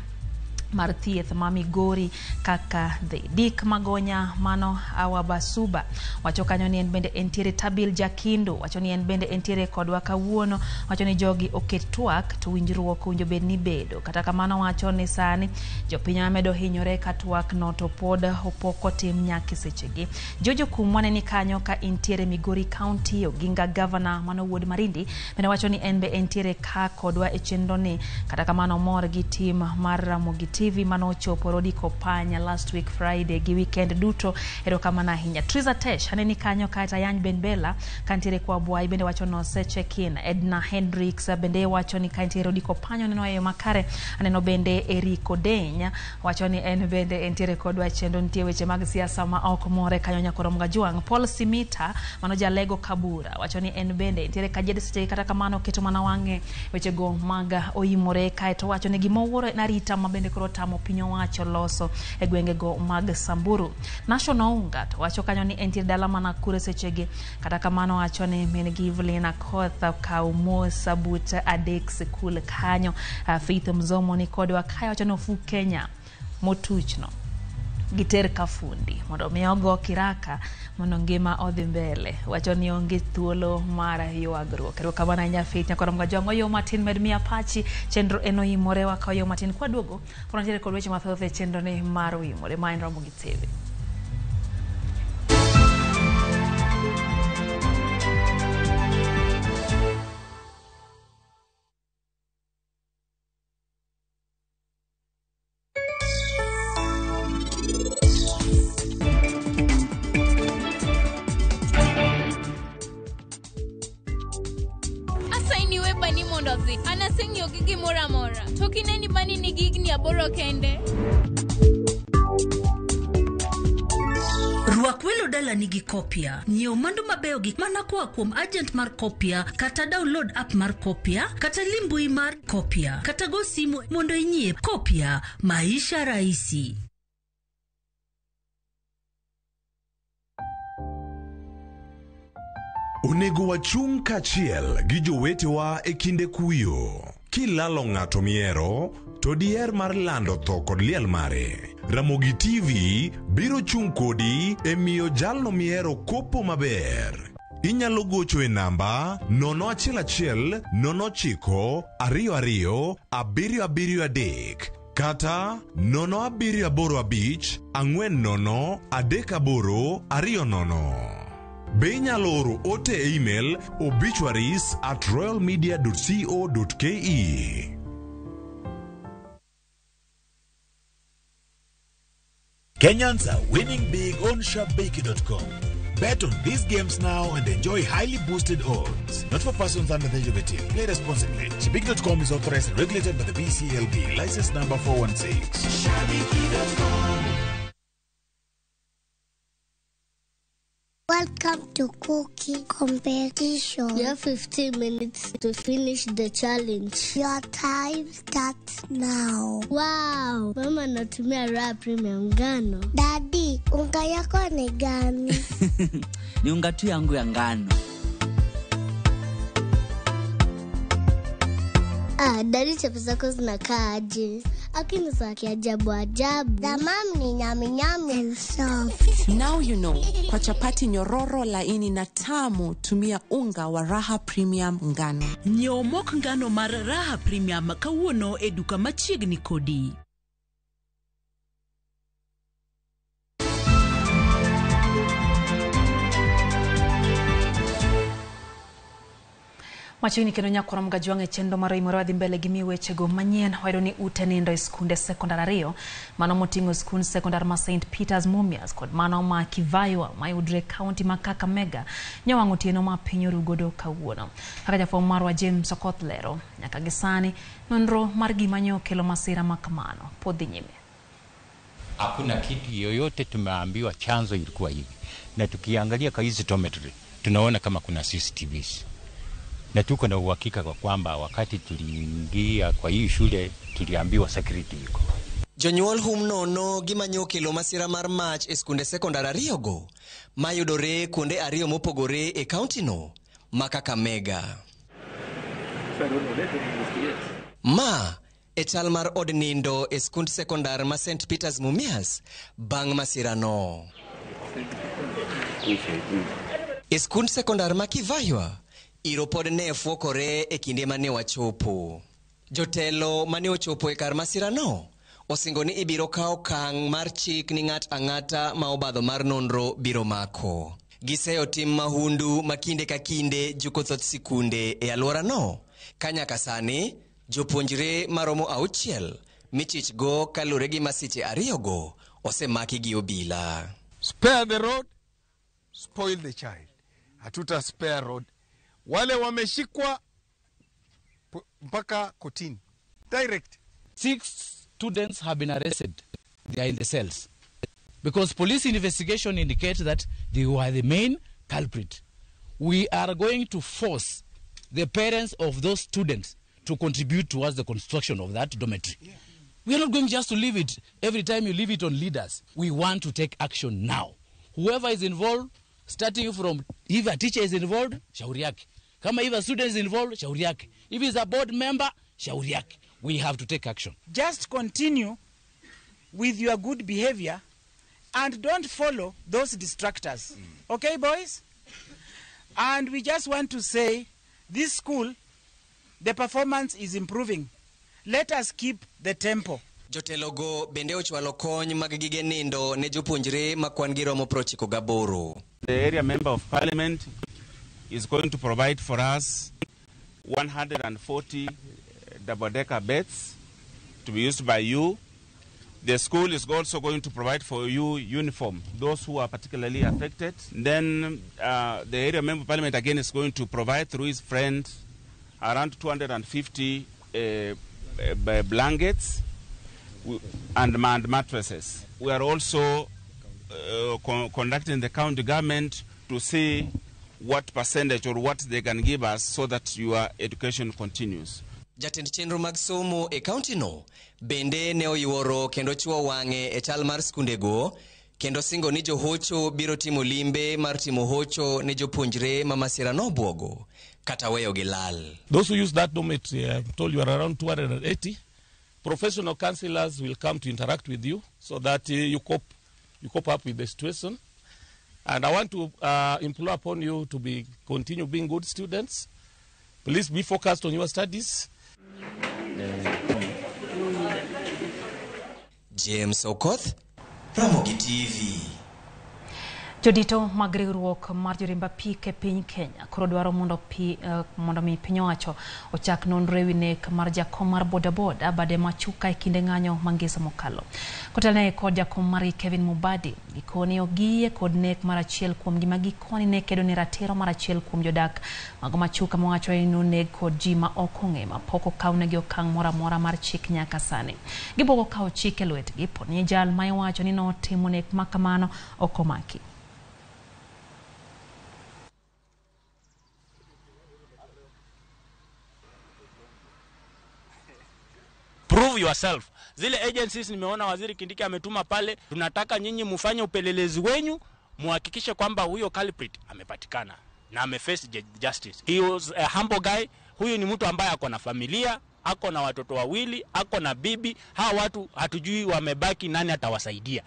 mar thieth ma Migori kaka dhi. Dick Magonya mano Awabasuba wacho kanyo ni en bende entiere. Tabil Jakindu wacho ni en bende entiere kodwa kawuono, wacho ni jogi oket twak to winjruok owinjo bed ni bedo. Kata kamano wacho ni sani jopiny medo hinyore ka twak no to pod pok otim nyaka sechegi. Jojo Kumwa ne ni kanyo ka intiere Migori County, Oginga Governor mano wuod Marindi bende wacho ni en be entiere ka kodwa e chenro ni. Kata kamano mor gi tim mar Ramogi TV manochopo Rodi Kopanya last week Friday gi weekend duto, erokamano ahinya. Triza Tesh aneni kanyo kata Yany Benbela kantiere kwa Bwai bende wacho no ose check in. Edna Hendricks bende wacho ni kantiere Rodi Kopanya oneno e yo makare. Aneno bende Eric Odeny wacho ni en bende entiere kodwa chenro, nitie weche mag siasa ma ok more kanyo nyakoro Mgajwang'. Paul Simita mano jalego Kabura wacho ni en bende entiere Kajiado seche, kata kamano keto mana wang'e wechego mag oimore kaeto wacho ni gimowuoro en arita ma bende koro tamo piny owacho loso e gwengego mag Samburu. National Unga to wacho kanyo ni entie dala mana kure sechegi, kata kamano wacho ni min gi Evelyn Akoth okaw mos but adek sikul kanyo. Faith Mzomo ni kodwa kae wacho ni ofu Kenya motuchno giter kafundi mondo mi ogo kiraka mondo ngima odhi mbele. Wacho ni onge thuolo mar ywagruok. Erokamano ahinya Faith nyakoro Mgajwang'. Oyo matin med miya pachi chenro en oimore wakawo yo matin kwaduogo pod wantiere kod weche mathoth e chenro ni mar oimore ma en Ramogi TV. Asayi ni we bani mondo odhi. An aseng'iyo gi gimoro amora. To ok ine ni bani nigi higni 8 kende. Rwak welo dalani gi Kopia. Nyiew mwandu mabeyo gi mana koa kuom agent mar Kopia, kata download app mar Kopia, kata lim mbui mar Kopia, kata go simu mondo inyiew. Kopia, maisha rahisi. Onego wachung' kaachiel gi jowetewa e kinde kuyo. Kilalo ng'ato mihero, to diher mar lando tho kod liel mare. Ramogi TV biro chung' kodi e miyo jalno mihero kopo maber. Inyalo gocho e namba 011 09 22 773 kata 0785 40 38 20. Be inyalo oro ote e email obituaries@royalmedia.co.ke. Kenyans are winning big on Shabiki.com. Bet on these games now and enjoy highly boosted odds. Not for persons under the age of 18. Play responsibly. Shabiki.com is authorized and regulated by the BCLB. License number 416. Welcome to Cookie Competition. You have 15 minutes to finish the challenge. Your time starts now. Wow, mama anatumia Raha Premium ngano. Daddy, unga yako ni gani? Ni unga tu yangu ya ngano. Ah, daddy, chapo zako zinakaa aje? Lakini za kiajabu ajabu. The mom ni nyami nyami and soft. Now you know. Kwa chapati nyororo, laini na tamu, tumia unga wa Raha Premium ngano. Nyiew mok ngano mar Raha Premium kawuono e duka machiegni kodi. Machiegni kendo nyakwar Mgajwang' e chenro mar Oimore wadhi mbele gi miyo wechego manyien. Wayudo ni ute nindo e skunde sekondar ariyo, mano moting'o skund sekondar ma St Peters Mumias kod mano ma Kivaywa mayudre e kaunti ma Kakamega nyowang' otieno ma piny oru godo kawuono. Kaka jafwambo marwa James Okoth lero, nyaka gi sani nonro mar gima nyo okelo masira ma kamano pod dhi nyime. Hakuna kitu yoyote tumeambiwa chanzo ilikuwa hivi, na tukiangalia kwa hizi dormitory tunaona kama kuna CCTVs na tuko na uhakika kwa kwamba wakati tuliingia kwa hii shule tuliambiwa security iko. Jonyuol hum nono gima nyo okelo masira mar mach e skunde sekondar ariyogo mayudore kuonde ariyo mopogore e kauntino ma Kakamega. Ma e chal mar od nindo e skund sekondar ma St Peters Mumias bang' masirano. E skund sekondar ma Kivaywa, iro pod ne fuokore e kinde mane wachopo. Jotelo mane ochopo e kar masirano osingo ni ibiro kawo okang' mar chik ni ng'at ang'ata ma obadho mar nonro biro mako. Giseyo tim mahundu ma kinde ka kinde juko thoth sikunde e alworano, ka nyaka sani jopuonjre maromo 6 michich go kaluwore gi masiche ariyogo osemaki gi obila. Spare the road, spoil the child. Hatuta spare road. Wale wameshikwa mpaka kotini. Direct. 6 students have been arrested. They are in the cells. Because police investigation indicates that they were the main culprit. We are going to force the parents of those students to contribute towards the construction of that dormitory. Yeah. We are not going just to leave it. Every time you leave it on leaders, we want to take action now. Whoever is involved, starting from if a teacher is involved, shauri yake. Kama if a student is involved, shauri yake. If he's a board member, shauri yake. We have to take action. Just continue with your good behavior and don't follow those distractors. Okay, boys? And we just want to say, this school, the performance is improving. Let us keep the tempo. Jotelogo bende ochwalo kony mag gige nindo ne jopuonjre ma kwan gi romo 98. The area member of parliament is going to provide for us 140 double-decker beds to be used by you. The school is also going to provide for you uniform, those who are particularly affected. Then the area member of parliament again is going to provide through his friend around 250 blankets and mattresses. We are also conducting the county government to see what percentage or what they can give us so that your education continues. Jatend chenro mag somo e kaunti no bende ne oyuoro kendo chuo wang'e e chal mar skundego kendo singo ni johocho biro timo limbe mar timo hocho ne jopuonjre ma masira nobwogo kata weyo gi lal. Those who use that dormitory, I'm told you are around 280. Professional counselors will come to interact with you so that you cope up with the situation. And I want to implore upon you to continue being good students. Please be focused on your studies. James Okoth, Ramogi TV. Jodito mag riwruok mar jorimb apike e piny Kenya koro dwaro mondo mi piny owacho ochak nonro ewi nek mar jakom mar bodaboda Bade Machuka e kinde ng'anyo mangesa mokalo. Kotelne kod jakom margi Kevin Mubadi, gikoni ogiyie kod nek mar achiel kuom gima gikoni ne kedo ne ratiro mar achiel kuom jodak mago Machuka mawacho ni noneg kod ji ma ok ong'e ma pok okawnegi okang' moro amora mar chik nyaka sani. Gibwogo kawo chik e lwetgi po ni jal ma iwacho ni notimo nek ma kamano ok omaki. Prove yourself. Zile agencies nimeona Waziri Kindiki ametuma pale, tunataka nyinyi mufanye upelelezi wenyu, muhakikishe kwamba huyo culprit amepatikana na ameface justice. He was a humble guy. Huyu ni mtu ambaye ako na familia, ako na watoto wawili, ako na bibi. Hawa watu hatujui wamebaki nani atawasaidia.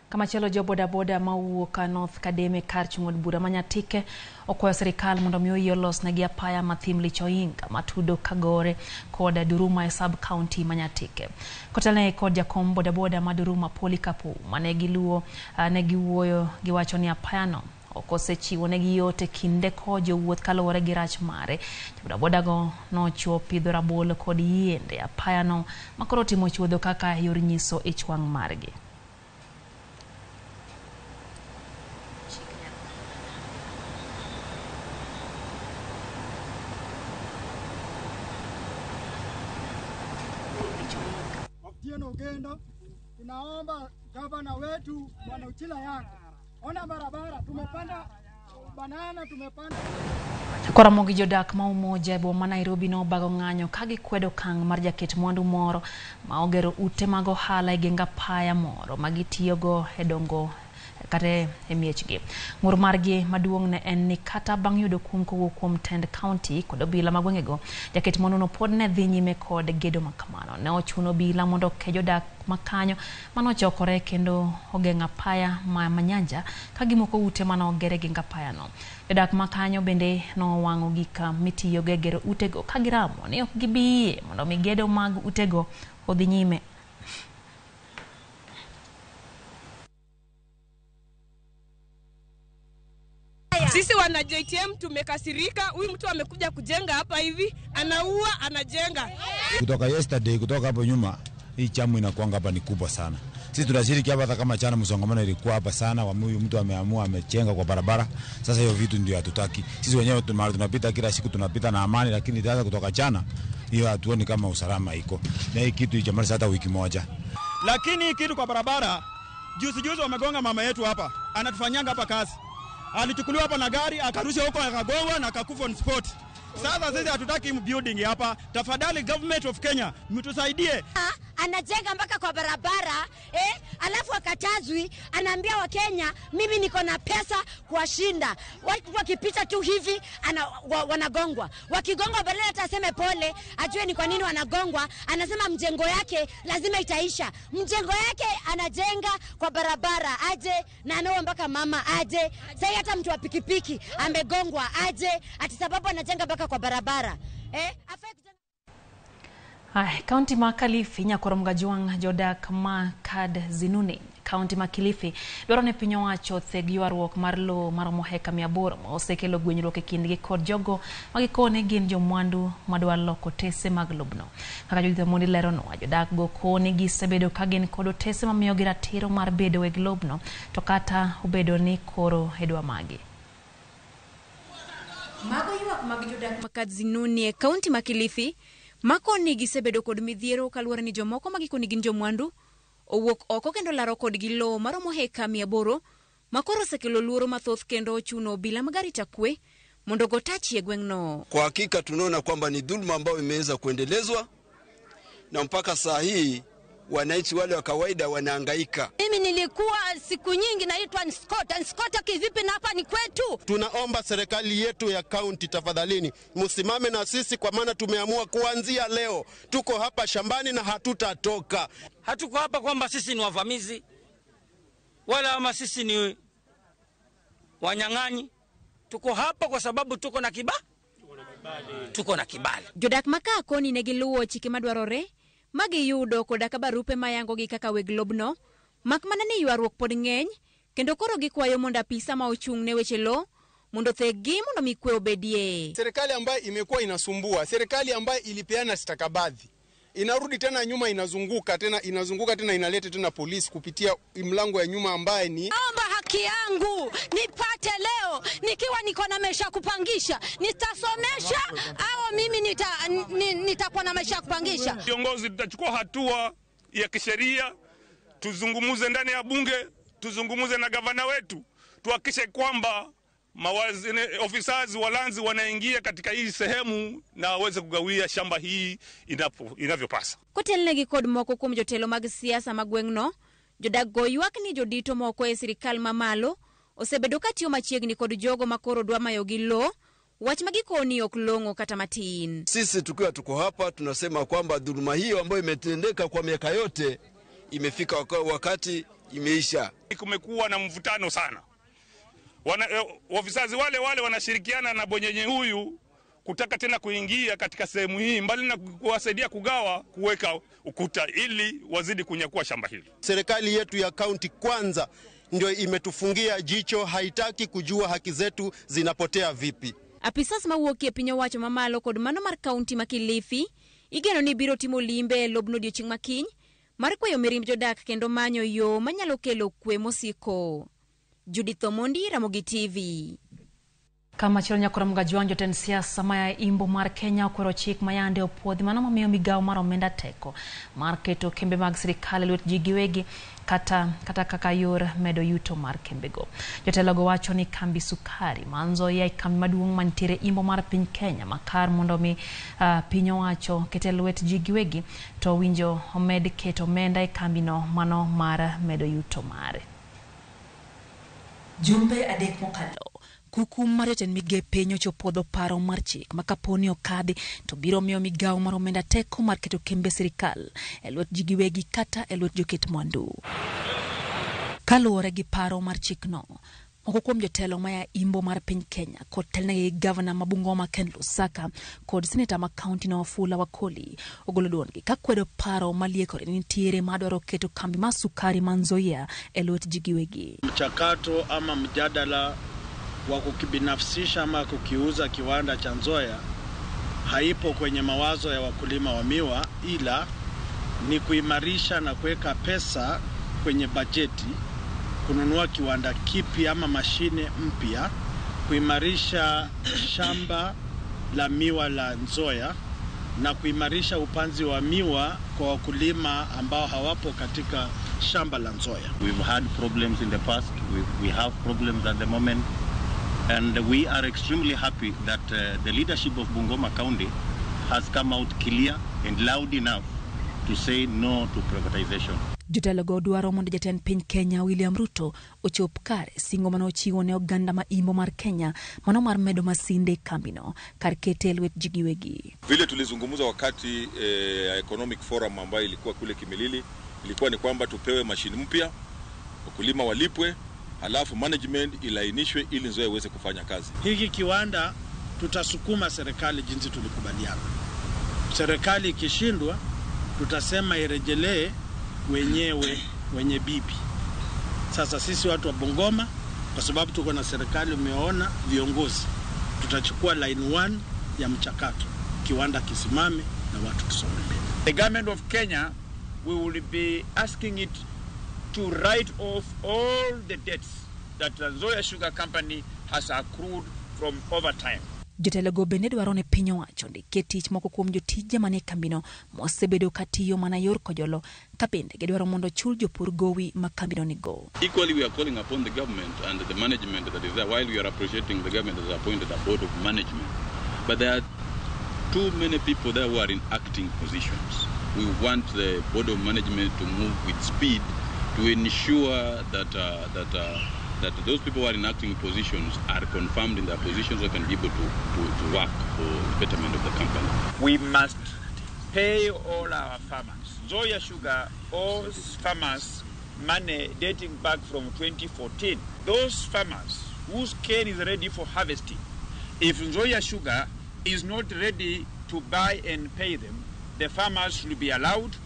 Kamachielo jo bodaboda mawuok North Kademe kar chung' od bura ma Nyatike okwayo sirikal mondo mi oyie olosnegi apaya ma thim Lichoinga matudo Kagore kod Duruma e sub county ma Nyatike. Kotelne kod jakom bodaboda ma Duruma Polycarp mane giwuoyo giwacho ni apayano ok osechiwonegi yot e kinde kowo jowuoth kaluwore gi rach mare. Jobodabodago nochwo pidho rabolo kod yiende apayano makoro otimo chuodho kaka yor nyiso ich wang' margi. Otieno Ogendo, tunaomba gavana wetu Bwana Uchila Yanga, ona barabara tumepanda banana, tumepanda Koramogi jodak ma Umoja e boma ma Nairobi nobago ng'anyo ka gikwedo okang' mar jaket mwandu moro ma ogero ute mag ohala e geng apaya moro ma gitiyogo e dongo kata e miechgi. Ng'ur margi maduong' ne en ni kata bang' yudo kum kowuok kuom tend kaunti kod obila ma gwengego, jaket mwanduno pod ne dhi nyime kod gedo makamano. Ne ochuno obila mondo oke jodak makanyo manochokore kendo ogeng'o apaya ma Manyanja ka gimoko ute mane oger e geng apayano. Jodak makanyo bende nowang'o gik mitiyogo e gero utego ka giramo ni ok gibi yie mondo mi gedo mag utego odhi nyime. Sisi wana JTM tumekasirika. Huyu mtu amekuja kujenga hapa hivi, anaua, anajenga. Kutoka yesterday, kutoka hapo nyuma, hii jam inakuanga hapa ni kubwa sana. Sisi tunashiriki hapa hata kama jana msongamano ilikuwa hapa sana, huyu mtu ameamua amejenga kwa barabara. Sasa hiyo vitu ndio hatutaki. Sisi wenyewe tunapita kila siku, tunapita na amani, lakini sasa kutoka jana hiyo hatuoni kama usalama iko. Na hii kitu ijamaliza hata wiki moja. Lakini hii kitu kwa barabara, juzi juzi wamegonga mama yetu hapa, anatufanyanga hapa kazi. Alichukuliwa hapa na gari akarusha huko akagongwa na akakufa on spot. Sasa sisi hatutaki building hapa. Tafadhali government of Kenya mtusaidie. Anajenga mpaka kwa barabara alafu akatazwi, anaambia Wakenya mimi niko na pesa kuwashinda. Watu wakipita tu hivi wanagongwa. Wakigongwa badala hata aseme pole, ajue ni kwa nini wanagongwa, anasema mjengo yake lazima itaisha. Mjengo yake anajenga kwa barabara aje, na anaoa mpaka mama aje. Sasa hata mtu wa pikipiki amegongwa aje, ati sababu anajenga mpaka kwa barabara. Ay, kaunti ma Kilifi nyakoro Mgajwang' jodak ma Kadzinuni kaunti ma Kilifi dwaro ne piny owacho otheg ywaruok mar lowo maromo heka 800 ma osekelo gwenyruok e kindgi kod jogo ma gikone gin jomwandu madwa loko otese mag lobno. Kaka Judith Omondi leronwa, jodak go koni gisebedo ka gin kod otese mamiyogi ratiro mar bedo weg lobno to kata obedo ni koro idwa magi. Mago ywak mag jodak ma Kadzinuni e kaunti ma Kilifi makoni gisebedo kod midhiero kaluwore ni jomoko ma gikoni gin jomwandu owuok oko kendo laro kodgi lowo maromo heka 800 makoro osekelo luoro mathoth kendo ochuno obila mag arita kwe mondo go tachi e gweng'no. Kwa hakika tunaona kwamba ni dhuluma ambayo imeweza kuendelezwa na mpaka saa hii wananchi wale wa kawaida wanahangaika. Mimi nilikuwa siku nyingi naitwa Nskota. Nskota kivipi na hapa ni kwetu? Tunaomba serikali yetu ya kaunti tafadhalini msimame na sisi, kwa maana tumeamua kuanzia leo tuko hapa shambani na hatutatoka. Hatuko hapa kwamba sisi ni wavamizi wala ama sisi ni wanyang'anyi. Tuko hapa kwa sababu tuko na kibali. Tuko na kibali. Jodak maka koni ne giluwo chike madwarore magiyudo koda ka barupe mayangogi kaka weg lobno, mak mana ni ywaruok pod ng'eny kendo koro gikwayo mondo apisa ma ochung' ne weche lowo mondo otheggi mondo mi kwe obedie. Serikali ambayo imekuwa inasumbua, serikali ambayo ilipeana stakabadhi inarudi tena nyuma, inazunguka tena, inazunguka tena, inaleta tena polisi kupitia mlango ya nyuma ambaye ni naomba haki yangu nipate leo nikiwa niko na maisha kupangisha, nitasomesha au mimi nitakuwa na maisha kupangisha. Viongozi tutachukua hatua ya kisheria, tuzungumuze ndani ya bunge, tuzungumuze na gavana wetu, tuhakikishe kwamba officers walanzi wanaingia katika hii sehemu na waweze kugawia shamba hii inavyopasa. Kotelnegi kod moko kuom jotelo mag siasa mag gweng'no, jodak go ywak ni jodito moko e sirikal mamalo osebedo katiyo machiegni kod jogo makoro dwa mayogi lowo, wach ma gikoni ok long'o kata matin. Sisi tukiwa tuko hapa tunasema kwamba dhuluma hiyo ambayo imetendeka kwa miaka yote imefika wakati imeisha. Kumekuwa na mvutano sana. Ofisazi wale wanashirikiana na bonyenye huyu kutaka tena kuingia katika sehemu hii, mbali na kuwasaidia kugawa, kuweka ukuta ili wazidi kunyakua shamba hili. Serikali yetu ya kaunti kwanza ndio imetufungia jicho, haitaki kujua haki zetu zinapotea vipi. Apisas mawuok e piny owacho mamalo kod mano mar kaunti ma Kilifi igeno ni biro timo limbe e lobno odiochieng' ma kiny mar kweyo mirimb jodak kendo manyo yo manyalo kelo kwe mosiko. Judith Omondi, Ramogi TV. Kamachielo nyakora Mgajwang' jotend siasa maya imbo mar Kenya okwero chik mayande opuodhi mano mamiyo migawo mar omenda teko mar keto kembe mag sirikal e lwet ji giwegi kata kaka yor medo yuto mar kembego. Jotelogo wacho ni kambi sukari ma Nzoia e kambi maduong' mantiere imbo mar piny Kenya ma kar mondo mi piny owacho kete lwet ji giwegi to winjo omed keto omenda e kambino mano mar medo yuto mare. Jumbe 3 mokalo, kuku mar jotend migepe piny ochopuodho paro mar chik ma kaponi okadhi to biro miyo migawo mar omenda teko mar keto kembe sirikal e lwet ji giwegi kata e lwet joket mwandu. Kaluwore gi paro mar chikno, moko kuom jotelo maya imbo mar piny Kenya kod telnegi gi gavana ma Bungoma Ken Lusaka kod seneta ma kaunti no Wafula Wakoli ogolo duondgi kakwedo paro maliekore ni nitiere madwaro keto kambi mar sukari ma Nzoia e lwet ji giwegi. Mchakato ama mjadala wa kukibinafsisha ama kukiuza kiwanda cha Nzoia haipo kwenye mawazo ya wakulima wa miwa, ila ni kuimarisha na kuweka pesa kwenye bajeti kununua kiwanda kipi ama mashine mpya, kuimarisha shamba la miwa la Nzoia na kuimarisha upanzi wa miwa kwa wakulima ambao hawapo katika shamba la Nzoia. We've had problems in the past, we have problems at the moment, and we are extremely happy that the leadership of Bungoma County has come out clear and loud enough to say no to privatization. Jotelogo dwaro mondo jatend piny Kenya William Ruto ochop kare singo mane ochiwo ne oganda ma imbo mar Kenya mano mar medo masinde e kambino kar kete e lwet ji giwegi. Vile tulizungumza wakati Economic Forum ambayo ilikuwa kule Kimilili, ilikuwa ni kwamba tupewe mashini mpya, wakulima walipwe, halafu management ilainishwe ili Nzoia iweze kufanya kazi. Hiki kiwanda tutasukuma serikali jinsi tulikubaliana. Serikali ikishindwa tutasema irejelee wenyewe wenye bibi. Sasa sisi watu wa Bungoma, kwa sababu tuko na serikali, umeona viongozi, tutachukua line 1 ya mchakato, kiwanda kisimame na watu tusonge mbele. The government of Kenya, we will be asking it to write off all the debts that Nzoia Sugar Company has accrued from overtime. Jotelogo bende dwaro ni piny owacho ondikie tich moko kuom jotije manie kambino mosebedo katiyo mana yor kojolo, ka bende gidwaro mondo ochul jopur gowi ma kambino nigo. Equally, we are calling upon the government and the management that is there, while we are appreciating the government has appointed a board of management. But there are too many people there who are in acting positions. We want the board of management to move with speed to ensure that those people who are in acting positions are confirmed in their positions and can be able to work for the betterment of the company. We must pay all our farmers. Nzoia Sugar owes farmers money dating back from 2014. Those farmers whose cane is ready for harvesting, if Nzoia Sugar is not ready to buy and pay them, the farmers should be allowed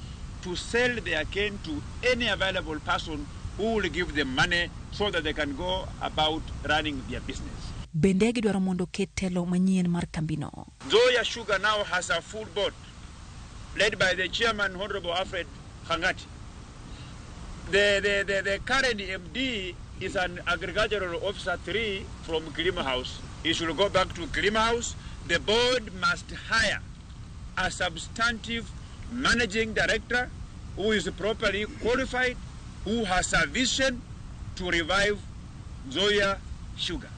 to sell their cane to any available person who will give them money so that they can go about running their business. Bende gidwaro mondo oket telo manyien mar kambino. Nzoia Sugar now has a full board led by the chairman, Honorable Alfred Khangati. The current MD is an agricultural officer 3 from Kilima House. He should go back to Kilima House. The board must hire a substantive managing director who is properly qualified, who has a vision to revive Nzoia Sugar.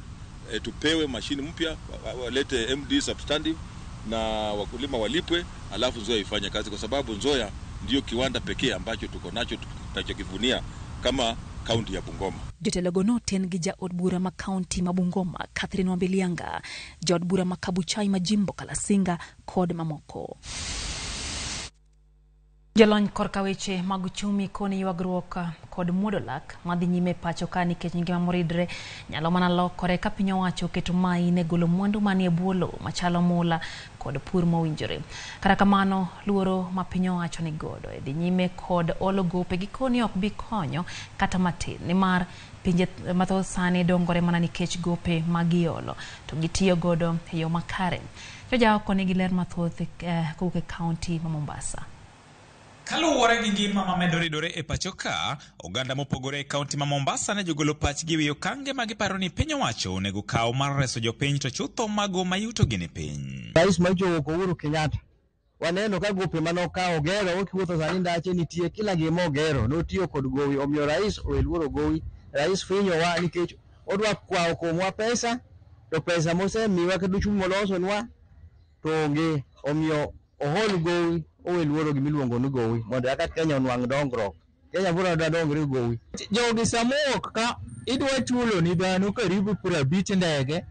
Tupewe mashini mpya, walete MD substantive na wakulima walipwe, alafu Nzoia ifanye kazi, kwa sababu Nzoia ndio kiwanda pekee ambacho tuko nacho tunachokivunia kama kaunti ya Bungoma. Jotelogo noten gi jaod bura ma kaunti ma Bungoma Catherine Wambilianga, jaod bura ma Kabuchai Majimbo Kalasinga kod mamoko. Jolony korka weche mag uchumi koni ywagruok kod muodo lak madhi nyime pacho ka nikech ngima moridre nyalo mana lokore ka piny owacho oketo main e golo mwandu manie bwo lowo machalo mula kod pur mowinjore. Kata kamano, luoro ma piny owacho ni godo e dhi nyime kod olo gope gikoni ok bi konyo kata matin nimar pinje mathoth sani dongore mana nikech gope ma giolo to gitiyo godo e yo makare. Jojaoko nigi ler mathoth kowuok e kaunti ma Mombasa. Kaluwore gi ngima mamedo ridore e pacho ka, oganda mopogore e kaunti ma Mombasa ne jogolo pachgi e wi okange ma giparo ni piny owacho onego kaw mar reso jopiny to chutho mago ma yutogi ni piny. Rais machowuok Uhuru Kenyatta waneno ka gope mane okawo ogero, kiwuotho sani ndache nitie kila gima ogero, notiyo kod gowi, omiyo rais owe luoro gowi. Rais finyowa nikech odwa kwawo kuomwa pesa, to pesa mosemiwa kata uchumi molosonwa to onge, omiyo ohol gowi, owe luoro gimiluongo ni gowi mondo eka Kenya onwang' dongruok. Kenya biro dongre gowi. Jogi samowuok ka idwa chulo ni dhano karibu 50 ndege,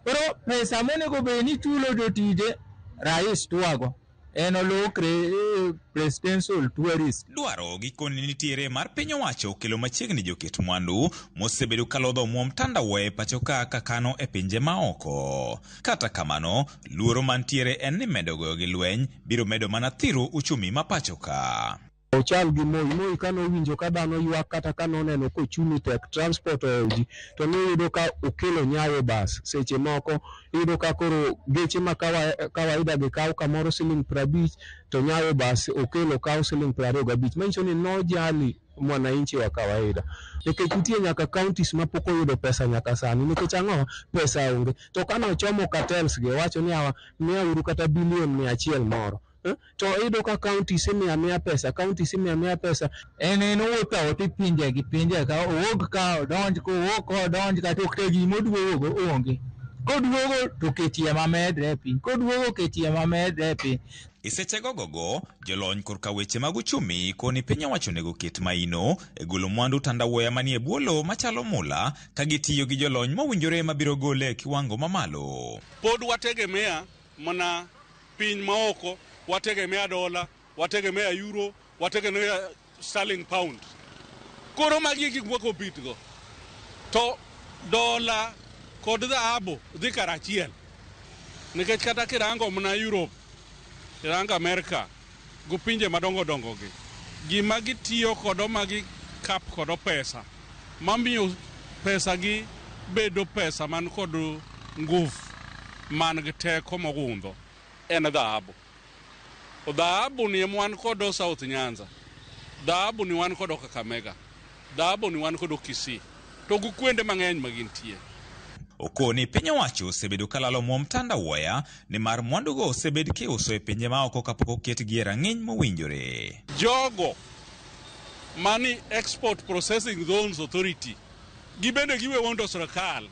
koro pesa monego bed ni ichulo jotije rais twago en olokre presidential tourist. Dwaro gikoni nitiere mar piny owacho kelo machiegni joket mwandu mosebedo kalodho omuom tandawuoya e pacho ka kakano e pinje maoko. Kata kamano, luoro mantiere en ni medo goyo gi lweny biro medo mana thiro uchumi ma pacho ka. Ochal gi Moi. Moi kane owinjo ka dhano ywak kata kane oneno ka ochumi tek, transport ohewo ji, to noyudo ka okelo nyayo bas. Seche moko iyudo ka koro geche ma kawaida gi kawo kamoro siling 50 to nyayo bas okelo kawo siling 25. Manyiso ni nojali mwananchi wa kawaida. Nikech nitie nyaka counties mapok oyudo pesa nyaka sani. Nikech ang'o? Pesa onge. To kane ochomo cartels gi owacho ni awa miyauru kata bilion 100 moro. To iyudo ka counties imiyo amiya pesa, counties imiyo amiya pesa. En owuotho awuotha e pinje gi pinje ka, owuog ka odonj ka, owuog ka odonj ka, to kata gima oduogo onge. Koduogo to kech ema medre e piny, koduogo kech ema medre e piny. E seche gogogo, jolony korka weche mag uchumi koni piny owacho onego ket maino e golo mwandu tandawuoya manie bwo lowo machalo mula ka gitiyo gi jolony mowinjore mabiro gole e kiwango mamalo. Pod wategemea mana piny maoko, wategemea dola, wategemea euro, wategemea sterling pound. Koro magi gik mwa compete go. To dola kod dhahabu dhi karachiel. Nikech kata kirango mana Europe, kirango Amerika, go pinje madongo dongo gi, gima gitiyo kodo ma gikap kodo pesa, mamiyo pesa gi bedo pesa man kod nguvu, man gi teko mogundho, en dhahabu. Dhahabu ni wan kodo South Nyanza, dhahabu ni wan kodo Kakamega, dhahabu ni wan kodo Kisii, to gi kuonde mang'eny ma gintie. Okoni piny owacho osebedo kalalo omuom tandawuoya nimar mwandugo osebed kiuso e pinje maoko kapok oketgi e rang'iny mowinjore. Jogo mani Export Processing Zones Authority gibende giwe wondo sirkal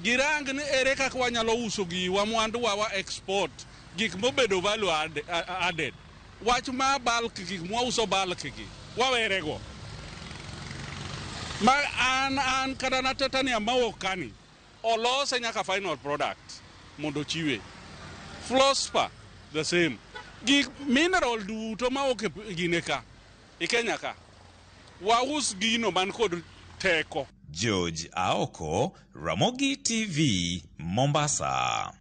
girang ni ere kaka wanyalo uso giwa mwandu wa wa export gik mobedo value added. Wach ma bulk gik mwauso bulk gi wawerego. Ma an kata na titanium mawuok kani olose nyaka final product mondo ochiwe. Fluorspar the same. Gik mineral duto mawuok e gine ka e Kenya ka waus gino man kod teko. George Aoko, Ramogi TV, Mombasa.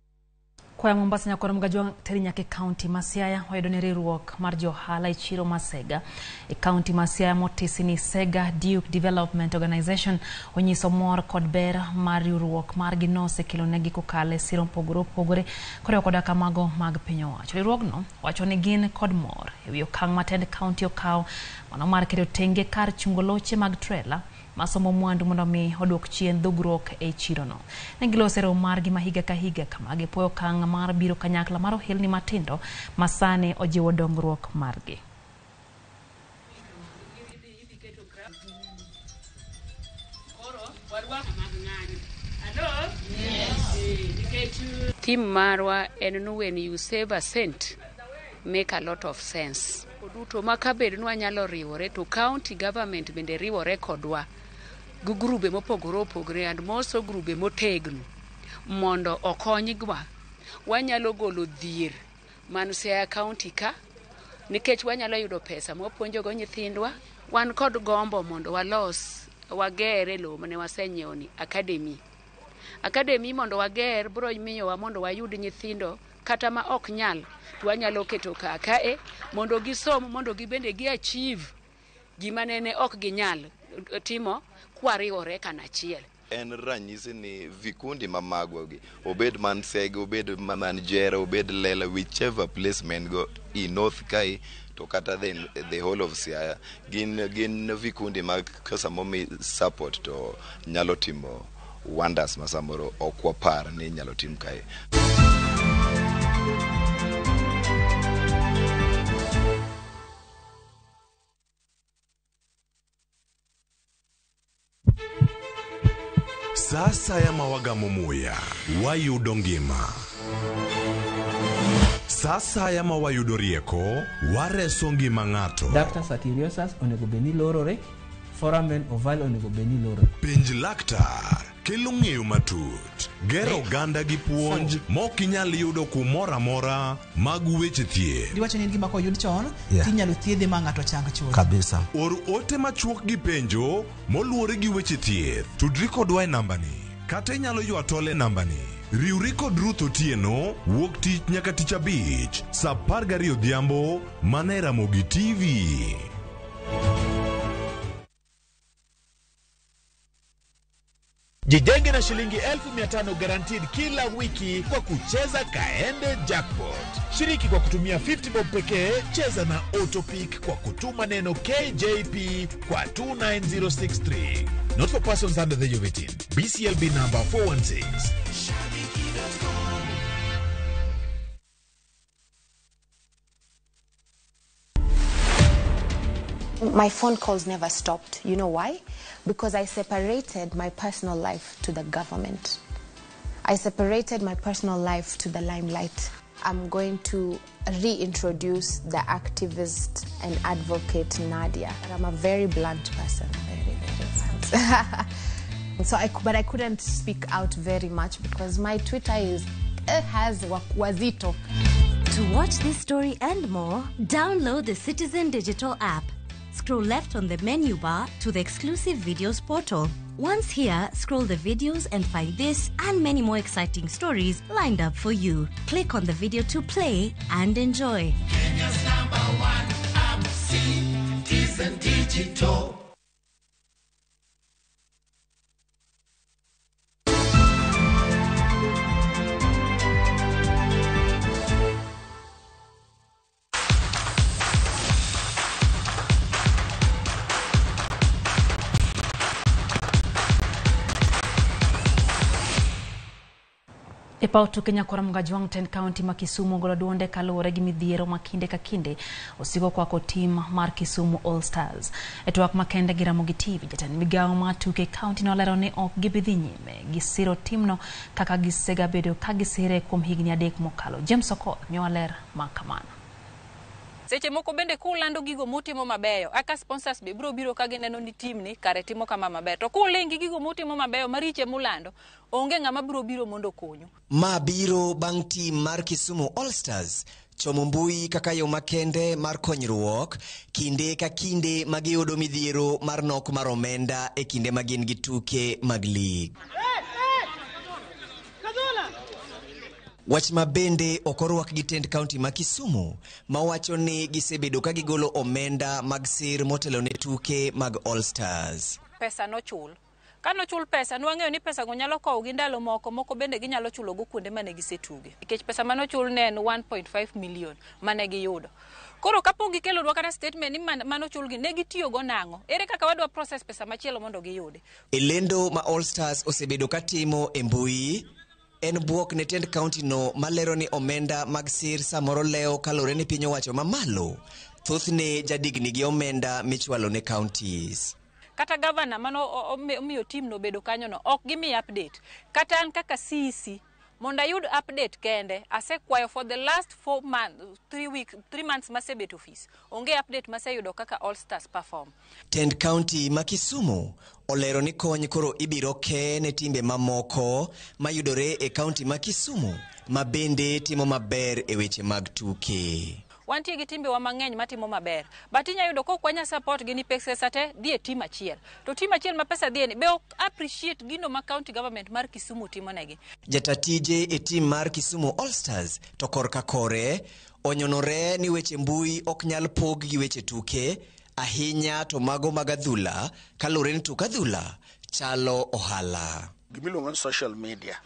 Kwaya Mombasa nyakoro Mgajwang' teri nyaka e kaunti ma Siaya wayudo ni riwruok mar johala e chiro ma Sega e kaunti ma Siaya motisi ni Sega Duke Development Organization onyiso mor kod ber mar riwruok margi no osekelonegi kokalo e siro mopogore opogore koriwo koda kamago mag piny owacho. Riwruogno wacho ni gin kod mor ewi okang' ma tend kaunti okawo mano mar keto tenge kar chungo loche mag trela masomo mwandu mondo mi oduok chien dhugruok e chirono. Ne giloso e romo margi ma higa ka higa kama gipuoyo okang' mar biro kanyakla mar ohelni matindo ma sani ojiwo dongruok margi. Theme marwa en ni when you save a cent, make a lot of sense. Duto ma kabed ni wanyalo riwore to county government bende riwore kodwa gi grube mopogore opogore and moso grube motegno mondo okonywa. Wanyalo golo dhier man Siaya County ka Nikech wanyalo yudo pesa mwapuonjogo nyithindwa, wan kod gombo mondo walos wager e lowo mane wasenyiewo ni academy. Academy mondo wager biro miyowa mondo wayud nyithindo kata ma ok nyal to wanyalo keto ka kae mondo gisom mondo gibende gi achieve gima nene ok ginyal timo kwariwore kanachiel. En ranyisi ni vikundi ma magwa gi obed man Sege, obed man Jera, obed Lela, whichever place men go i North kae to kata the whole of Siaya gin vikundi ma ka samo mi support to nyalo timo wonders ma samoro ok wapar ni inyalo tim kae. Sa asaya ma wagamo muya, wayudo ngima. Sa asaya ma wayudo rieko, wareso ngima ng'ato. Ductus arteriosus onego bed ni lorore, foramen ovale onego bed ni lorore. Penj laktar kelo ng'eyo matut, gero oganda gi puonj mok inyal yudo kumoro amora mag weche thieth. Giwacho ni en gima koyud chon tinyalo thiedhe ma ng'ato chang chuth. Kabisa. Or ote machuok gi penjo moluwore gi weche thieth. Tudri kodwa e nambani kata inyalo ywa tol e nambani. Riwri kod Ruth Otieno wuok tich nyaka tich abich saa 12 odhiambo mana e Ramogi TV. Jijenge na shilingi 500,000 guaranteed kila wiki kwa kucheza Kaende Jackpot. Shiriki kwa kutumia 50 bob pekee, cheza na Autopick kwa kutuma neno KJP kwa 29063. Not for persons under the age of 18. BCLB number 416. My phone calls never stopped. You know why? Because I separated my personal life to the government. I separated my personal life to the limelight. I'm going to reintroduce the activist and advocate Nadia. I'm a very blunt person, very, very blunt. But I couldn't speak out very much because my Twitter is has wazito. To watch this story and more, download the Citizen Digital app. Scroll left on the menu bar to the exclusive videos portal. Once here, scroll the videos and find this and many more exciting stories lined up for you. Click on the video to play and enjoy. Kenya's number one app, Citizen Digital. E paw tuke nyakwara Mgajwang' tend kaunti ma Kisumu ogolo duonde kaluwore gi midhiero ma kinde ka kinde osiko kwako tim mar Kisumu All Stars. E twak makende gi Ramogi TV, jatend migawo mar tuke e kaunti nolero ni ok gibi dhi nyime gi siro timno kaka gisegabedo ka gisire kuom higni 3 mokalo. James Okoth miyowa ler ma kamano. Seche moko bende kulando gigo mutimo mabeyo, aka sponsors be biro biro ka gineno ni tim ni kare timo kama maber. To kuling gi gigo mutimo mabeyo mariche mulando, onge ng'ama biro biro mondo okonyu. Ma biro bang' tim mar Kisumu All Stars chomo mbui kaka yo makende mar konyruok kinde ka kinde ma giyudo midhiero mar nok mar omenda e kinde ma gin gi tuke mag lig. Wach ma bende ok orwak gi tend kaunti ma Kisumu ma wacho ni gisebedo ka gigolo omenda mag sir motelo ne tuke mag All Stars. Pesa nochul. Ka nochul pesa, nwang'eyo ni pesa go nyalo kowo gi ndalo moko, moko bende ginyalo chulo go kuonde mane gisetuge. Nikech pesa manochul ne en 1.5 million mane giyudo. Koro kapok gikelonwa kata statement ni manochulgi, ne gitiyo go nang'o? Ere kaka wadwa process pesa machielo mondo giyudi? E lendo ma All Stars osebedo ka timo e mbui, en bwok ne tend kaunti no malero ni omenda mag sir samoro lewo kaluwore ni piny owacho mamalo thothne jadigni gi omenda michwalo ne counties. Kata gavana mano omiyo team no bedo kanyo no ok gimi update. Kata an kaka CEC mondo ayud update kende asekwayo for the last 4 months, 3 weeks, 3 months masebet office. Onge update maseyudo kaka All Stars perform. Tend kaunti ma Kisumu olero ni kony koro ibiro kee ne timbe mamoko mayudore e kaunti ma Kisumu ma bende timo maber e weche mag tuke. Wantie gi timbewa mang'eny matimo maber. But inya yudo kok wanya support gi ni pesa te dhi e team achiel. To team achiel ma pesa dhiye ni be ok appreciate gino ma county government mar Kisumu timo negi. Jatatije e tim mar Kisumu All Stars to korka kore onyonore ni weche mbui ok nyal pog gi weche tuke ahinya to mago mag adhula kaluwore ni tuk adhula chalo ohala. Gimiluongo ni social media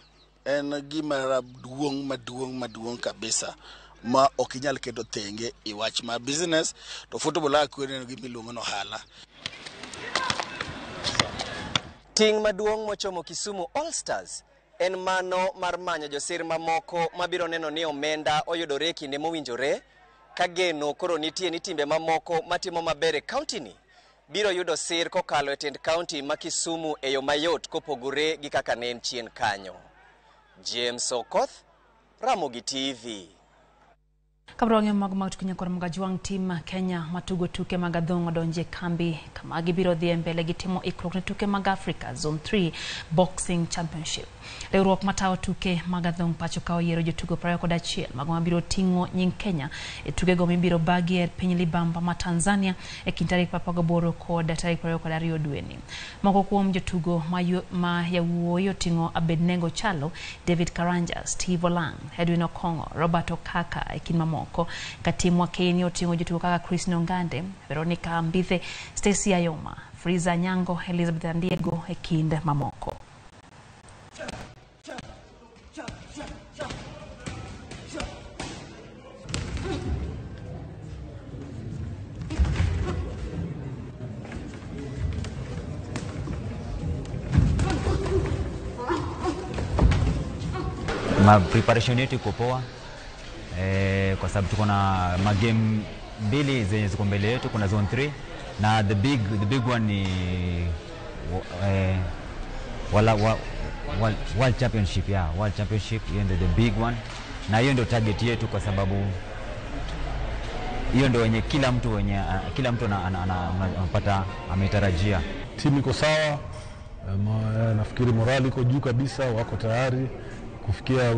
en gima duong' maduong' maduong' kabisa ma ok inyal keto thenge e wach mar business to football akwene en gima iluongo ni ohala. Ting' maduong' mochomo Kisumu All Stars en mano mar manyo josir mamoko mabiro neno ni omenda oyudore e kinde mowinjore ka geno koro nitie ni timbe mamoko matimo maber e kaunti ni biro yudo sir kokalo e tend kaunti ma Kisumu e yo mayot kopogore gi kaka ne en chien kanyo. James Okoth, Ramogi TV. Kabro wang'eyo mago mag tuke nyakoro mag ajwang' tim Kenya matugo tuke mag adhong' odonje e kambi kama gibiro dhi e mbele gi timo ikruok ne tuke mag Africa Zone 3 Boxing Championship. Riwruok matayo tuke mag adhong' pacho ka oyiero jotugo 21 mago mabiro ting'o nying Kenya e tukego mibiro bagi e piny libamba ma Tanzania e kind tarik 18 kod tarik 22 dweni. Moko kuom jotugo ma yawuoyi oting'o Abednego Chalo, David Karanja, Steve Olang, Edwin Okong'o, Robert Okaka e kind mamoko. Ka tim Wakeni oting'o jotugo kaka Chris Nongande, Veronica Mbithe, Stacy Ayoma, Friza Nyango, Elizabeth Andiego e kind mamoko. Ma preparation yetu iko poa kwa sababu tuko na magame mbili zenye ziko mbele yetu. Kuna zone 3 na the big one ni World Championship, yeah, World Championship hiyo ndio the big one, na hiyo ndio target yetu kwa sababu hiyo ndio wenye kila mtu anapata ametarajia. Timu iko sawa, nafikiri morali iko juu kabisa, wako tayari kufikia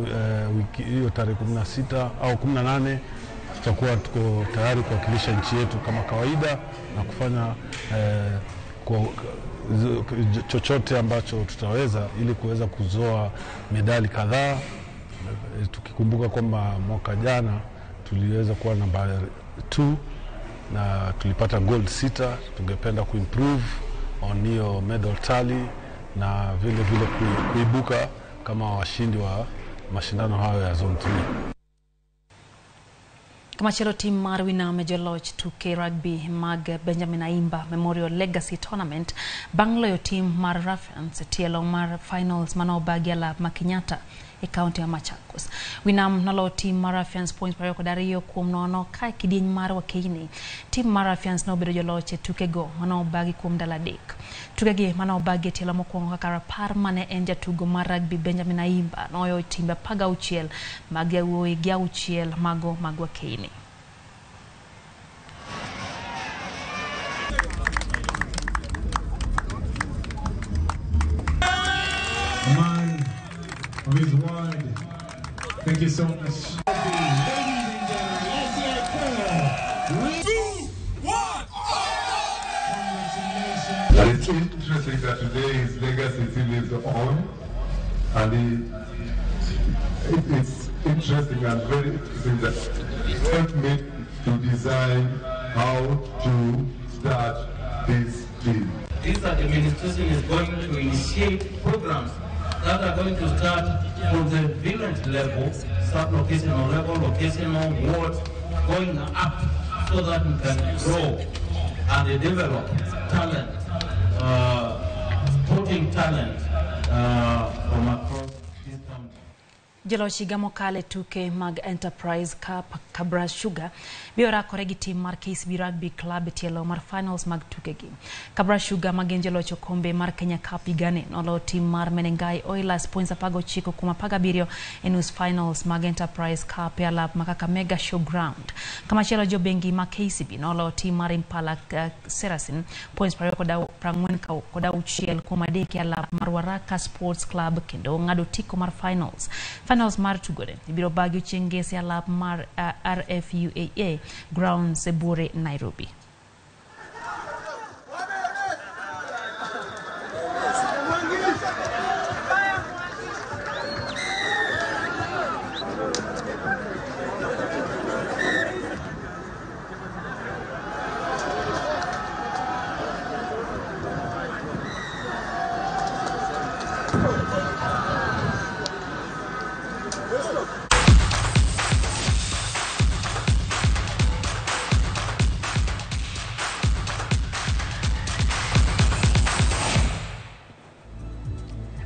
wiki hiyo tarehe 16 au 18 tutakuwa tuko tayari kuwakilisha nchi yetu kama kawaida na kufanya chochote ambacho tutaweza ili kuweza kuzoa medali kadhaa, tukikumbuka kwamba mwaka jana tuliweza kuwa namba 2 na tulipata gold 6. Tungependa kuimprove on hiyo medal tally na vile vile kuibuka kama washindi wa mashindano hayo ya zone 3. Kamachielo tim mar Winam joloch tuke rugby mag Benjamin Aimba Memorial Legacy Tournament bang' loyo tim mar Ruffians e tielo mar finals manobagi e lap ma Kenyatta e kaunti ya Machakos. Winam noloyo tim mar Ruffians points 22-0 ka kidieny mar Wakeini. Tim mar Ruffians nobedo joloch e tukego manobagi kuom ndalo 3. Tukegi manobagi e tielo mokwongo kaka rapar mane en jatugo mar rugby Benjamin Aimba noyo timbe 16 mag yawuoyi gi 6 mago mag Wakeini. Man of his word. Thank you so much. Ladies and gentlemen, let's hear it for 3, 2, 1. Congratulations. It's interesting that today his legacy still lives on, and it's interesting and very interesting that he helped me to design how to start this team. This administration is going to initiate programs that are going to start from the village level, sub-locational level, locational, ward, going up so that we can grow and develop talent, sporting talent from across this county. Joloch higa mokalo e tuke mag Enterprise Cup Kabras Sugar biro rakore gi tim mar KCB Rugby Club e tielo mar finals mag tukegi. Kabras Sugar ma gin joloch okombe mar Kenya Cup higani noloyo tim mar Menengai Oilers points 19-17 e nus finals mag Enterprise Cup e alap ma Kakamega Showground. Kamachielo jobengi ma KCB noloyo tim mar Impala Serasin points 26-43 e alap mar Waraka Sports Club kendo ng'ado tiko mar finals. Finals mar tugone ibiro bagi chieng' Ngeso e alap mar RFUAA grounds e buore Nairobi.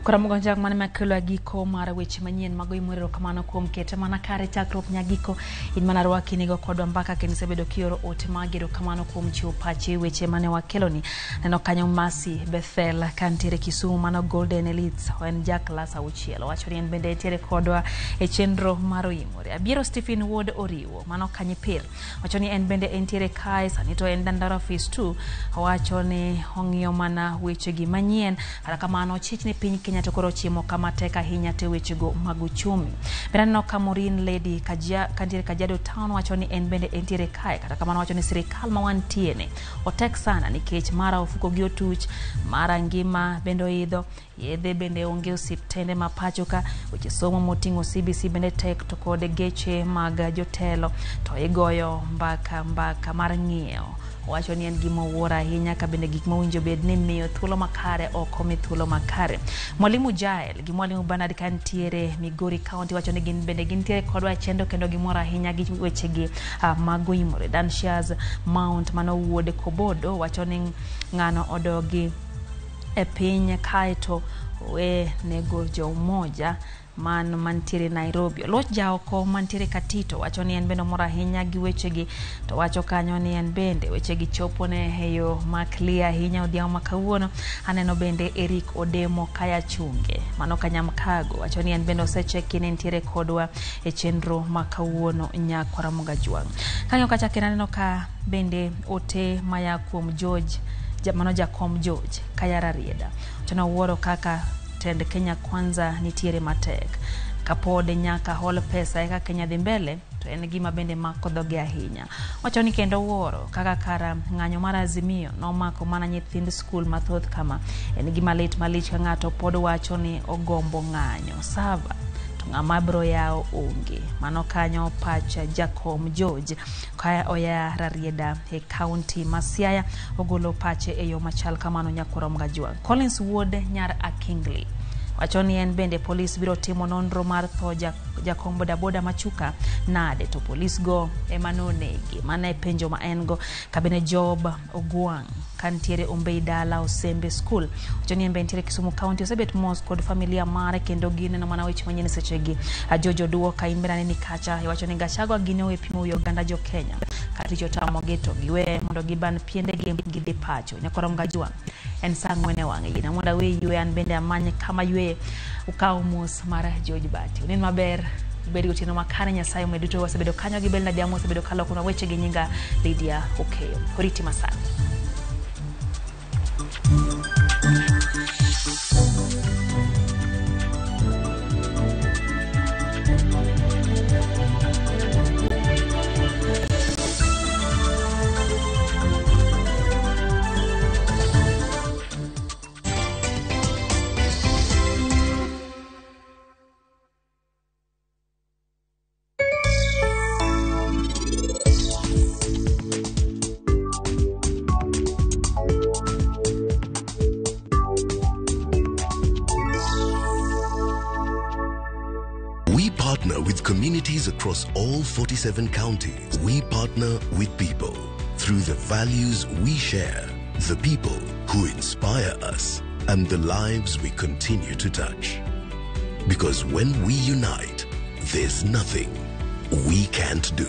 Kora mugonjang mane makelo agiko mar weche manyien mago imoro erokamano kuom kete mana kare chakruok nyagiko in mana rwaki nigo kodwa mbaka kendo isebedo kioro ote magi erokamano kuom chiwo pachi weche mane wakeloni. Neno kanyo Mercy Bethel kantiere Kisumu mano Golden Elites en ja klas 6 owacho ni en bende entiere kodwa e chenro mar Oimore. Abiero Stephen Ward Oriwo mano Kanyipir wacho ni en bende entiere kae sani to en Dandora Phase 2 owacho ni ong'iyo mana wechegi manyien kata kamano chich ni piny Kenya to koro chiemo kama tek ahinya te wechego mag uchumi. Bende aneno ka Maureen Lady kantiere Kajiado Town wacho ni en bende entiere kae kata kamano wacho ni sirikal ma wantie ni otek sana nikech mara ofuko gi otuch, mara ngima bende oidho, yedhe bende onge osiptende ma pacho ka, weche somo moting'o CBC bende tek to kod geche mag jotelo to igoyo mbaka mar ng'iewo. Owacho ni en gima owuoro ahinya ka bende gik mowinjo bed ni miyo thuolo makare ok omi thuolo makare. Mwalimu Jael gi Mwalimu Bernard kantiere Migori County wacho ni gin bende gintiere kodwa e chenro kendo gimor ahinya gi wechegi mag Oimore. Dansias Mount mano wuod Kobodo wacho ni ng'ano odogi e piny kaeto owe nego jo umoja man mantiere Nairobi. Oluoch jaoko mantiere Katito wacho ni en bende omor ahinya gi wechegi to wacho kanyo ni en bende wechegi chopo ne e yo ma clear ahinya odhiambo ma kawuono. Aneno bende Eric Odemo Kaya Chunge mano Kanyamkago wacho ni en bende osecheki ni entiere kodwa e chenro ma kawuono nyakwara Mugajwang'. Kang'iyo kacha kendo aneno ka bende ote maya kuom George mano jakom George Kaya Rarieda wacho ni owuoro kaka tend Kenya Kwanza nitiere matek kapod nyaka hol pesa eka Kenya dhi mbele to en gima bende mako dhoge ahinya. Wacho ni kendo wuoro kaka kara ng'anyo mar Azimio nomako mana nyithind skul mathoth kama en gima lit malich ka ng'ato pod wacho ni ogombo ng'anyo sava to ng'ama bro yawo onge. Mano kanyo pacha jakom George ka oya Rarieda e county ma Siaya ogolo pache e yo machal kamano nyakwara Mgajwang'. Collins Wuod Nyar Akingli wacho ni en bende polis biro timo nonro mar tho jakom bodaboda Machuka nade to polis go ema nonege. Mano e penjo ma en go. Kabene Job Ogwang' kantiere Ombei Dala Osembe School wacho ni en bende nitiere Kisumu County osebet mos kod familia mare kendo gineno mana weche manyien sechegi. Jojo Duoka in bende aneni kacha iwacho ni Gachagua gin owe pimo wi oganda jo Kenya ka tich otamogi to giwe mondo giban piendegi gidhi pacho. Nyakwara Mgajwang' en saa 4 e wang'e yina mondo awe ywe an bende amany kama ywe ukaw mos mar George Bati. Unin maber ubed gi otieno makare. Nyasaye omed duto wasebedo kanyo gi Belinda Dhiambo osebedo kalokonwa weche gi nyinga Lydia Okeyo. Oriti masani. Communities across all 47 counties, we partner with people through the values we share, the people who inspire us, and the lives we continue to touch. Because when we unite, there's nothing we can't do.